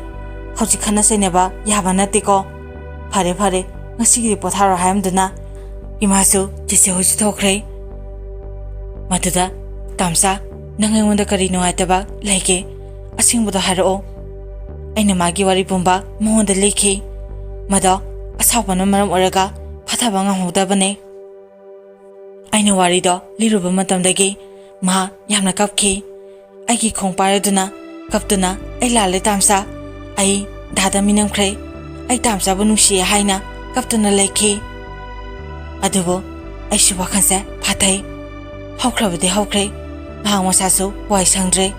ꯍꯧꯖꯤꯛ ꯈꯠꯅ ꯆꯩꯅꯕ ꯌꯥꯕ ꯅꯠꯇꯦꯀꯣ꯫ ꯐꯔꯦ ꯐꯔꯦ, ꯉꯁꯤꯒꯤꯗꯤ ꯄꯣꯊꯥꯔꯣ" ꯍꯥꯏꯔꯝꯗꯨꯅ ꯏꯃꯥꯁꯨ ꯆꯦꯆꯦ ꯍꯣꯏꯁꯨ ꯊꯣꯛꯈ꯭ꯔꯦ꯫ ꯃꯗꯨꯗ, "ꯇꯥꯝꯆꯥ, ꯅꯪ ꯑꯩꯉꯣꯟꯗ ꯀꯔꯤ ꯅꯨꯡꯉꯥꯏꯇꯕ ꯂꯩꯒꯦ? ꯑꯁꯦꯡꯕꯗꯣ ꯍꯥꯏꯔꯛꯑꯣ꯫" ꯑꯩꯅ ꯃꯥꯒꯤ ꯋꯥꯔꯤ ꯄꯨꯝꯕ ꯃꯉꯣꯟꯗ ꯂꯤꯈꯤ꯫ ꯃꯗꯣ ꯑꯁꯥꯎꯕꯅ ꯃꯔꯝ ꯑꯣꯏꯔꯒ ꯐꯥꯊꯕ ꯉꯝꯍꯧꯗꯕꯅꯦ꯫ ꯑꯩꯅ ꯋꯥꯔꯤꯗꯣ ꯂꯤꯔꯨꯕ ꯃꯇꯝꯗꯒꯤ ꯃꯥ ꯌꯥꯝꯅ ꯀꯞꯈꯤ꯫ ꯑꯩꯒꯤ ꯈꯣꯡ ꯄꯥꯏꯔꯗꯨꯅ ꯀꯞꯇꯨꯅ, "ꯑꯩ ꯂꯥꯜꯂꯦ ꯇꯥꯝꯆꯥ, ꯑꯩ ꯗꯥꯗ ꯃꯤꯅꯝꯈ꯭ꯔꯦ, ꯑꯩ ꯇꯥꯝꯆꯥꯕꯨ ꯅꯨꯡꯁꯤꯌꯦ" ꯍꯥꯏꯅ ꯀꯞꯇꯨꯅ ꯂꯩꯈꯤ꯫ ꯑꯗꯨꯕꯨ ꯑꯩꯁꯨ ꯋꯥꯈꯜꯁꯦ ꯐꯥꯊꯩ꯫ ꯍꯧꯈ꯭ꯔꯕꯗꯤ ꯍꯧꯈ꯭ꯔꯦ, ꯃꯍꯥꯛ ꯃꯁꯥꯁꯨ ꯋꯥꯏ ꯁꯪꯗ꯭ꯔꯦ꯫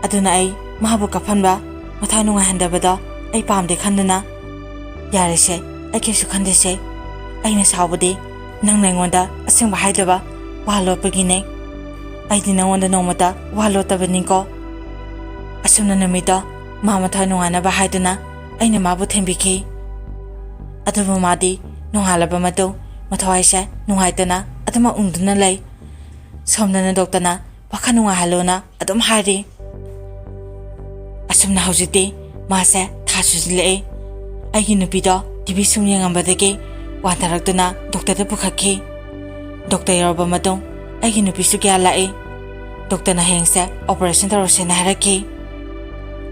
ꯑꯗꯨꯅ ꯑꯩ ꯃꯥꯕꯨ ꯀꯞꯍꯟꯕ, ꯃꯊꯥ ꯅꯨꯡꯉꯥꯏꯍꯟꯗꯕꯗꯣ ꯑꯩ ꯄꯥꯝꯗꯦ ꯈꯟꯗꯨꯅ, "ꯌꯥꯔꯦꯁꯦ, ꯑꯩ ꯀꯩꯁꯨ ꯈꯟꯗꯦꯁꯦ꯫ ꯑꯩꯅ ꯁꯥꯎꯕꯗꯤ ꯅꯪꯅ ꯑꯩꯉꯣꯟꯗ ꯑꯁꯦꯡꯕ ꯍꯥꯏꯗꯕ ꯋꯥ ꯂꯣꯠꯄꯒꯤꯅꯦ꯫ ꯑꯩꯗꯤ ꯅꯪꯉꯣꯟꯗ ꯅꯣꯡꯃꯇ ꯋꯥ ꯂꯣꯠꯇꯕꯅꯤꯀꯣ꯫" ꯑꯁꯨꯝꯅ ꯅꯨꯃꯤꯠꯇꯣ ꯃꯥ ꯃꯊꯥ ꯅꯨꯡꯉꯥꯏꯅꯕ ꯍꯥꯏꯗꯨꯅ ꯑꯩꯅ ꯃꯥꯕꯨ ꯊꯦꯝꯕꯤꯈꯤ꯫ ꯑꯗꯨꯕꯨ ꯃꯥꯗꯤ ꯅꯣꯡꯉꯥꯜꯂꯕ ꯃꯇꯨꯡ ꯃꯊꯋꯥꯏꯁꯦ ꯅꯨꯡꯉꯥꯏꯇꯅ ꯑꯗꯨꯃꯛ ꯎꯪꯗꯨꯅ ꯂꯩ꯫ ꯁꯣꯝꯗꯅ ꯗꯣꯛꯇꯔꯅ ꯋꯥꯈꯜ ꯅꯨꯡꯉꯥꯏꯍꯜꯂꯨꯅ ꯑꯗꯨꯝ ꯍꯥꯏꯔꯤ꯫ ꯑꯁꯨꯝꯅ ꯍꯧꯖꯤꯛꯇꯤ ꯃꯥꯁꯦ ꯊꯥ ꯁꯨꯖꯤꯜꯂꯛꯑꯦ꯫ ꯑꯩꯒꯤ ꯅꯨꯄꯤꯗꯣ ꯇꯤꯚꯤ ꯁꯨꯝ ꯌꯦꯡꯉꯝꯕꯗꯒꯤ ꯋꯥꯟꯊꯔꯛꯇꯨꯅ ꯗꯣꯛꯇꯔꯗ ꯄꯨꯈꯠꯈꯤ꯫ ꯗꯣꯛꯇꯔ ꯌꯧꯔꯕ ꯃꯇꯨꯡ ꯑꯩꯒꯤ ꯅꯨꯄꯤꯁꯨ ꯀꯌꯥ ꯂꯥꯛꯏ꯫ ꯗꯣꯛꯇꯔꯅ ꯍꯌꯦꯡꯁꯦ ꯑꯣꯄꯔꯦꯁꯟ ꯇꯧꯔꯁꯦꯅ ꯍꯥꯏꯔꯛꯈꯤ꯫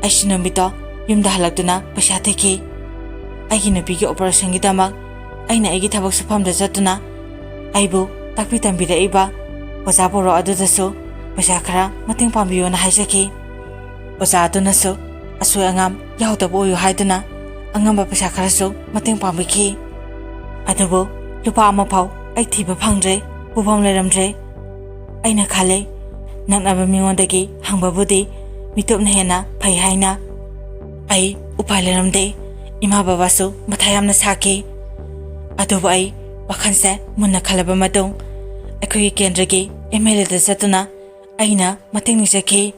ꯑꯩꯁꯨ ꯅꯨꯃꯤꯠꯇꯣ ꯌꯨꯝꯗ ꯍꯜꯂꯛꯇꯨꯅ ꯄꯩꯁꯥ ꯊꯤꯈꯤ꯫ ꯑꯩꯒꯤ ꯅꯨꯄꯤꯒꯤ ꯑꯣꯄꯔꯦꯁꯟꯒꯤꯗꯃꯛ ꯑꯩꯅ ꯑꯩꯒꯤ ꯊꯕꯛ ꯁꯨꯐꯝꯗ ꯆꯠꯇꯨꯅ ꯑꯩꯕꯨ ꯇꯥꯛꯄꯤ ꯇꯝꯕꯤꯔꯛꯏꯕ ꯑꯣꯖꯥ ꯕꯣꯔꯣ ꯑꯗꯨꯗꯁꯨ ꯄꯩꯁꯥ ꯈꯔ ꯃꯇꯦꯡ ꯄꯥꯡꯕꯤꯌꯣꯅ ꯍꯥꯏꯖꯈꯤ꯫ ꯑꯣꯖꯥ ꯑꯗꯨꯅꯁꯨ ꯑꯁꯣꯏ ꯑꯉꯥꯝ ꯌꯥꯎꯗꯕ ꯑꯣꯏꯌꯨ ꯍꯥꯏꯗꯨꯅ ꯑꯉꯝꯕ ꯄꯩꯁꯥ ꯈꯔꯁꯨ ꯃꯇꯦꯡ ꯄꯥꯡꯕꯤꯈꯤ꯫ ꯑꯗꯨꯕꯨ ꯂꯨꯄꯥ ꯑꯃ ꯐꯥꯎ ꯑꯩ ꯊꯤꯕ ꯐꯪꯗ꯭ꯔꯦ, ꯄꯨꯐꯝ ꯂꯩꯔꯝꯗ꯭ꯔꯦ꯫ ꯑꯩꯅ ꯈꯜꯂꯦ, ꯅꯛꯅꯕ ꯃꯤꯉꯣꯟꯗꯒꯤ ꯍꯪꯕꯕꯨꯗꯤ ꯃꯤꯇꯣꯞꯅ ꯍꯦꯟꯅ ꯐꯩ ꯍꯥꯏꯅ꯫ ꯑꯩ ꯎꯄꯥꯏ ꯂꯩꯔꯝꯗꯦ꯫ ꯏꯃꯥ ꯕꯕꯥꯁꯨ ꯃꯊꯥ ꯌꯥꯝꯅ ꯁꯥꯈꯤ꯫ ꯑꯗꯨꯕꯨ ꯑꯩ ꯋꯥꯈꯜꯁꯦ ꯃꯨꯟꯅ ꯈꯜꯂꯕ ꯃꯇꯨꯡ ꯑꯩꯈꯣꯏꯒꯤ ꯀꯦꯟꯗ꯭ꯔꯒꯤ ꯑꯦꯝ ꯑꯦꯜ ꯑꯦꯗ ꯆꯠꯇꯨꯅ ꯑꯩꯅ ꯃꯇꯦꯡ ꯅꯤꯖꯈꯤ꯫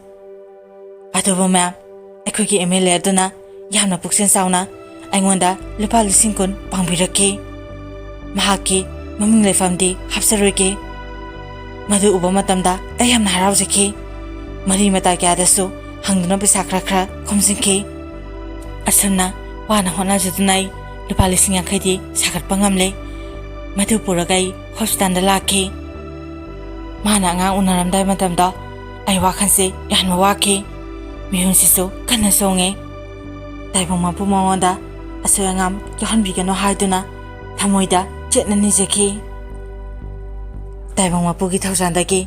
ꯑꯗꯨꯕꯨ ꯃꯦꯝ, ꯑꯩꯈꯣꯏꯒꯤ ꯑꯦꯝ ꯑꯦꯜ ꯑꯦ ꯑꯗꯨꯅ ꯌꯥꯝꯅ ꯄꯨꯛꯆꯦꯜ ꯆꯥꯎꯅ ꯑꯩꯉꯣꯟꯗ ꯂꯨꯄꯥ ꯂꯤꯁꯤꯡ ꯀꯨꯟ ꯄꯥꯡꯕꯤꯔꯛꯈꯤ꯫ ꯃꯍꯥꯛꯀꯤ ꯃꯃꯤꯡ ꯂꯩꯐꯝꯗꯤ ꯍꯥꯞꯆꯔꯣꯏꯒꯦ꯫ ꯃꯗꯨ ꯎꯕ ꯃꯇꯝꯗ ꯑꯩ ꯌꯥꯝꯅ ꯍꯔꯥꯎꯖꯈꯤ꯫ ꯃꯔꯤ ꯃꯇꯥ ꯀꯌꯥꯗꯁꯨ ꯍꯪꯗꯨꯅ ꯄꯩꯁꯥ ꯈꯔ ꯈꯔ ꯈꯣꯝꯖꯤꯟꯈꯤ꯫ ꯑꯁꯨꯝꯅ ꯋꯥꯅ ꯍꯣꯠꯅꯖꯗꯨꯅ ꯑꯩ ꯂꯨꯄꯥ ꯂꯤꯁꯤꯡ ꯌꯥꯡꯈꯩꯗꯤ ꯁꯥꯒꯠꯄ ꯉꯝꯂꯦ꯫ ꯃꯗꯨ ꯄꯨꯔꯒ ꯑꯩ ꯍꯣꯁꯄꯤꯇꯥꯜꯗ ꯂꯥꯛꯈꯤ꯫ ꯃꯥꯅ ꯑꯉꯥꯡ ꯎꯅꯔꯝꯗꯥꯏ ꯃꯇꯝꯗ ꯑꯩ ꯋꯥꯈꯜꯁꯦ ꯌꯥꯝꯅ ꯋꯥꯈꯤ꯫ ꯃꯤꯍꯨꯟꯁꯤꯁꯨ ꯀꯟꯅ ꯆꯣꯡꯉꯦ꯫ ꯇꯥꯏꯕꯪ ꯃꯄꯨ ꯃꯉꯣꯟꯗ ꯑꯁꯣꯏ ꯑꯉꯥꯝ ꯌꯥꯎꯍꯟꯕꯤꯒꯅꯨ ꯍꯥꯏꯗꯨꯅ ꯊꯃꯣꯏꯗ ꯆꯦꯠꯅ ꯅꯤꯖꯈꯤ꯫ ꯇꯥꯏꯕꯪ ꯃꯄꯨꯒꯤ ꯊꯧꯖꯥꯜꯗꯒꯤ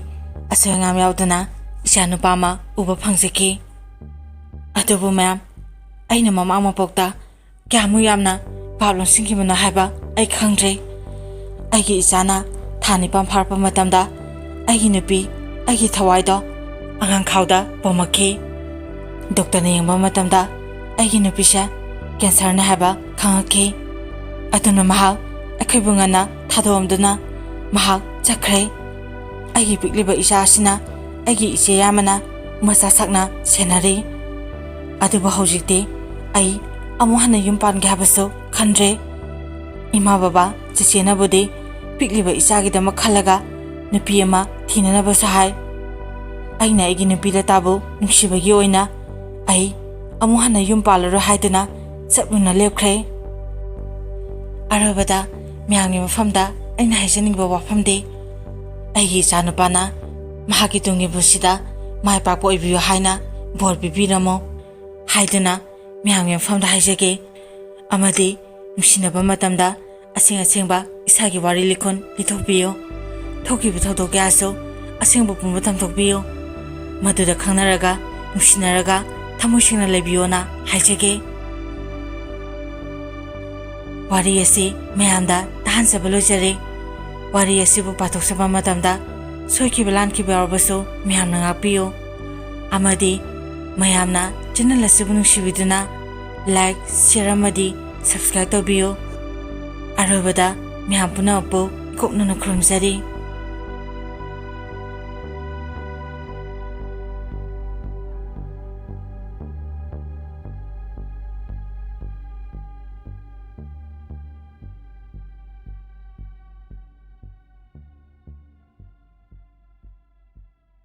ꯑꯁꯣꯏ ꯑꯉꯥꯝ ꯌꯥꯎꯗꯅ ꯏꯆꯥ ꯅꯨꯄꯥ ꯑꯃ ꯎꯕ ꯐꯪꯖꯈꯤ꯫ ꯑꯗꯨꯕꯨ ꯃꯦꯝ, ꯑꯩꯅ ꯃꯃꯥ ꯃꯄꯣꯛꯇ ꯀꯌꯥꯃꯨꯛ ꯌꯥꯝꯅ ꯄꯥꯞ ꯂꯣꯟꯁꯤꯟꯈꯤꯕꯅꯣ ꯍꯥꯏꯕ ꯑꯩ ꯈꯪꯗ꯭ꯔꯦ꯫ ꯑꯩꯒꯤ ꯏꯆꯥꯅ ꯊꯥ ꯅꯤꯄꯥꯟ ꯐꯥꯔꯛꯄ ꯃꯇꯝꯗ ꯑꯩꯒꯤ ꯅꯨꯄꯤ, ꯑꯩꯒꯤ ꯊꯋꯥꯏꯗꯣ ꯑꯉꯥꯡꯈꯥꯎꯗ ꯄꯣꯝꯃꯛꯈꯤ꯫ ꯗꯣꯛꯇꯔꯅ ꯌꯦꯡꯕ ꯃꯇꯝꯗ ꯑꯩꯒꯤ ꯅꯨꯄꯤꯁꯦ ꯀꯦꯟꯁꯔꯅꯦ ꯍꯥꯏꯕ ꯈꯪꯉꯛꯈꯤ꯫ ꯑꯗꯨꯅ ꯃꯍꯥꯛ ꯑꯩꯈꯣꯏꯕꯨ ꯉꯟꯅ ꯊꯥꯗꯣꯛꯑꯝꯗꯨꯅ ꯃꯍꯥꯛ ꯆꯠꯈ꯭ꯔꯦ꯫ ꯑꯩꯒꯤ ꯄꯤꯛꯂꯤꯕ ꯏꯆꯥ ꯑꯁꯤꯅ ꯑꯩꯒꯤ ꯏꯆꯦ ꯌꯥꯝꯕꯅ ꯃꯆꯥ ꯁꯛꯅ ꯁꯦꯟꯅꯔꯤ꯫ ꯑꯗꯨꯕꯨ ꯍꯧꯖꯤꯛꯇꯤ ꯑꯩ ꯑꯃꯨꯛ ꯍꯟꯅ ꯌꯨꯝ ꯄꯥꯟꯒꯦ ꯍꯥꯏꯕꯁꯨ ꯈꯟꯗ꯭ꯔꯦ꯫ ꯏꯃꯥ ꯕꯕꯥ ꯆꯤꯆꯦꯅꯕꯨꯗꯤ ꯄꯤꯛꯂꯤꯕ ꯏꯆꯥꯒꯤꯗꯃꯛ ꯈꯜꯂꯒ ꯅꯨꯄꯤ ꯑꯃ ꯊꯤꯅꯅꯕꯁꯨ ꯍꯥꯏ꯫ ꯑꯩꯅ ꯑꯩꯒꯤ ꯅꯨꯄꯤ ꯂꯇꯥꯕꯨ ꯅꯨꯡꯁꯤꯕꯒꯤ ꯑꯣꯏꯅ ꯑꯩ ꯑꯃꯨꯛ ꯍꯟꯅ ꯌꯨꯝ ꯄꯥꯜꯂꯔꯣꯏ ꯍꯥꯏꯗꯨꯅ ꯆꯞ ꯌꯨꯡꯅ ꯂꯦꯞꯈ꯭ꯔꯦ꯫ ꯑꯔꯣꯏꯕꯗ ꯃꯌꯥꯝꯒꯤ ꯃꯐꯝꯗ ꯑꯩꯅ ꯍꯥꯏꯖꯅꯤꯡꯕ ꯋꯥꯐꯝꯗꯤ, ꯑꯩꯒꯤ ꯏꯆꯥꯅꯨꯄꯥꯅ ꯃꯍꯥꯛꯀꯤ ꯇꯨꯡꯒꯤ ꯄꯨꯟꯁꯤꯗ ꯃꯥꯏ ꯄꯥꯛꯄ ꯑꯣꯏꯕꯤꯌꯨ ꯍꯥꯏꯅ ꯕꯣꯔ ꯄꯤꯕꯤꯔꯝꯃꯣ ꯍꯥꯏꯗꯨꯅ ꯃꯌꯥꯝꯒꯤ ꯃꯐꯝꯗ ꯍꯥꯏꯖꯒꯦ꯫ ꯑꯃꯗꯤ ꯅꯨꯡꯁꯤꯅꯕ ꯃꯇꯝꯗ ꯑꯁꯦꯡ ꯑꯁꯦꯡꯕ ꯏꯁꯥꯒꯤ ꯋꯥꯔꯤ ꯂꯤꯈꯨꯟ ꯂꯤꯊꯣꯛꯄꯤꯌꯨ꯫ ꯊꯣꯛꯈꯤꯕ ꯊꯧꯗꯣꯛ ꯀꯌꯥꯁꯨ ꯑꯁꯦꯡꯕ ꯄꯨꯝꯕ ꯊꯝꯗꯣꯛꯄꯤꯌꯨ꯫ ꯃꯗꯨꯗ ꯈꯪꯅꯔꯒ, ꯅꯨꯡꯁꯤꯅꯔꯒ, ꯊꯃꯣꯏ ꯁꯦꯡꯅ ꯂꯩꯕꯤꯌꯣꯅ ꯍꯥꯏꯖꯒꯦ꯫ ꯋꯥꯔꯤ ꯑꯁꯤ ꯃꯌꯥꯝꯗ ꯇꯥꯍꯟꯖꯕ ꯂꯣꯏꯖꯔꯦ꯫ ꯋꯥꯔꯤ ꯑꯁꯤꯕꯨ ꯄꯥꯊꯣꯛꯆꯕ ꯃꯇꯝꯗ ꯁꯣꯏꯈꯤꯕ ꯂꯥꯟꯈꯤꯕ ꯌꯥꯎꯔꯕꯁꯨ ꯃꯌꯥꯝꯅ ꯉꯥꯛꯄꯤꯌꯨ꯫ ꯑꯃꯗꯤ ꯃꯌꯥꯝꯅ ꯆꯦꯅꯦꯜ ꯑꯁꯤꯕꯨ ꯅꯨꯡꯁꯤꯕꯤꯗꯨꯅ like, share ꯑꯃꯗꯤ subscribe ꯇꯧꯕꯤꯌꯨ꯫ ꯑꯔꯣꯏꯕꯗ ꯃꯌꯥꯝ ꯄꯨꯝꯅꯃꯛꯄꯨ ꯏꯀꯣꯛꯅꯅ ꯈꯨꯔꯨꯝꯖꯔꯤ꯫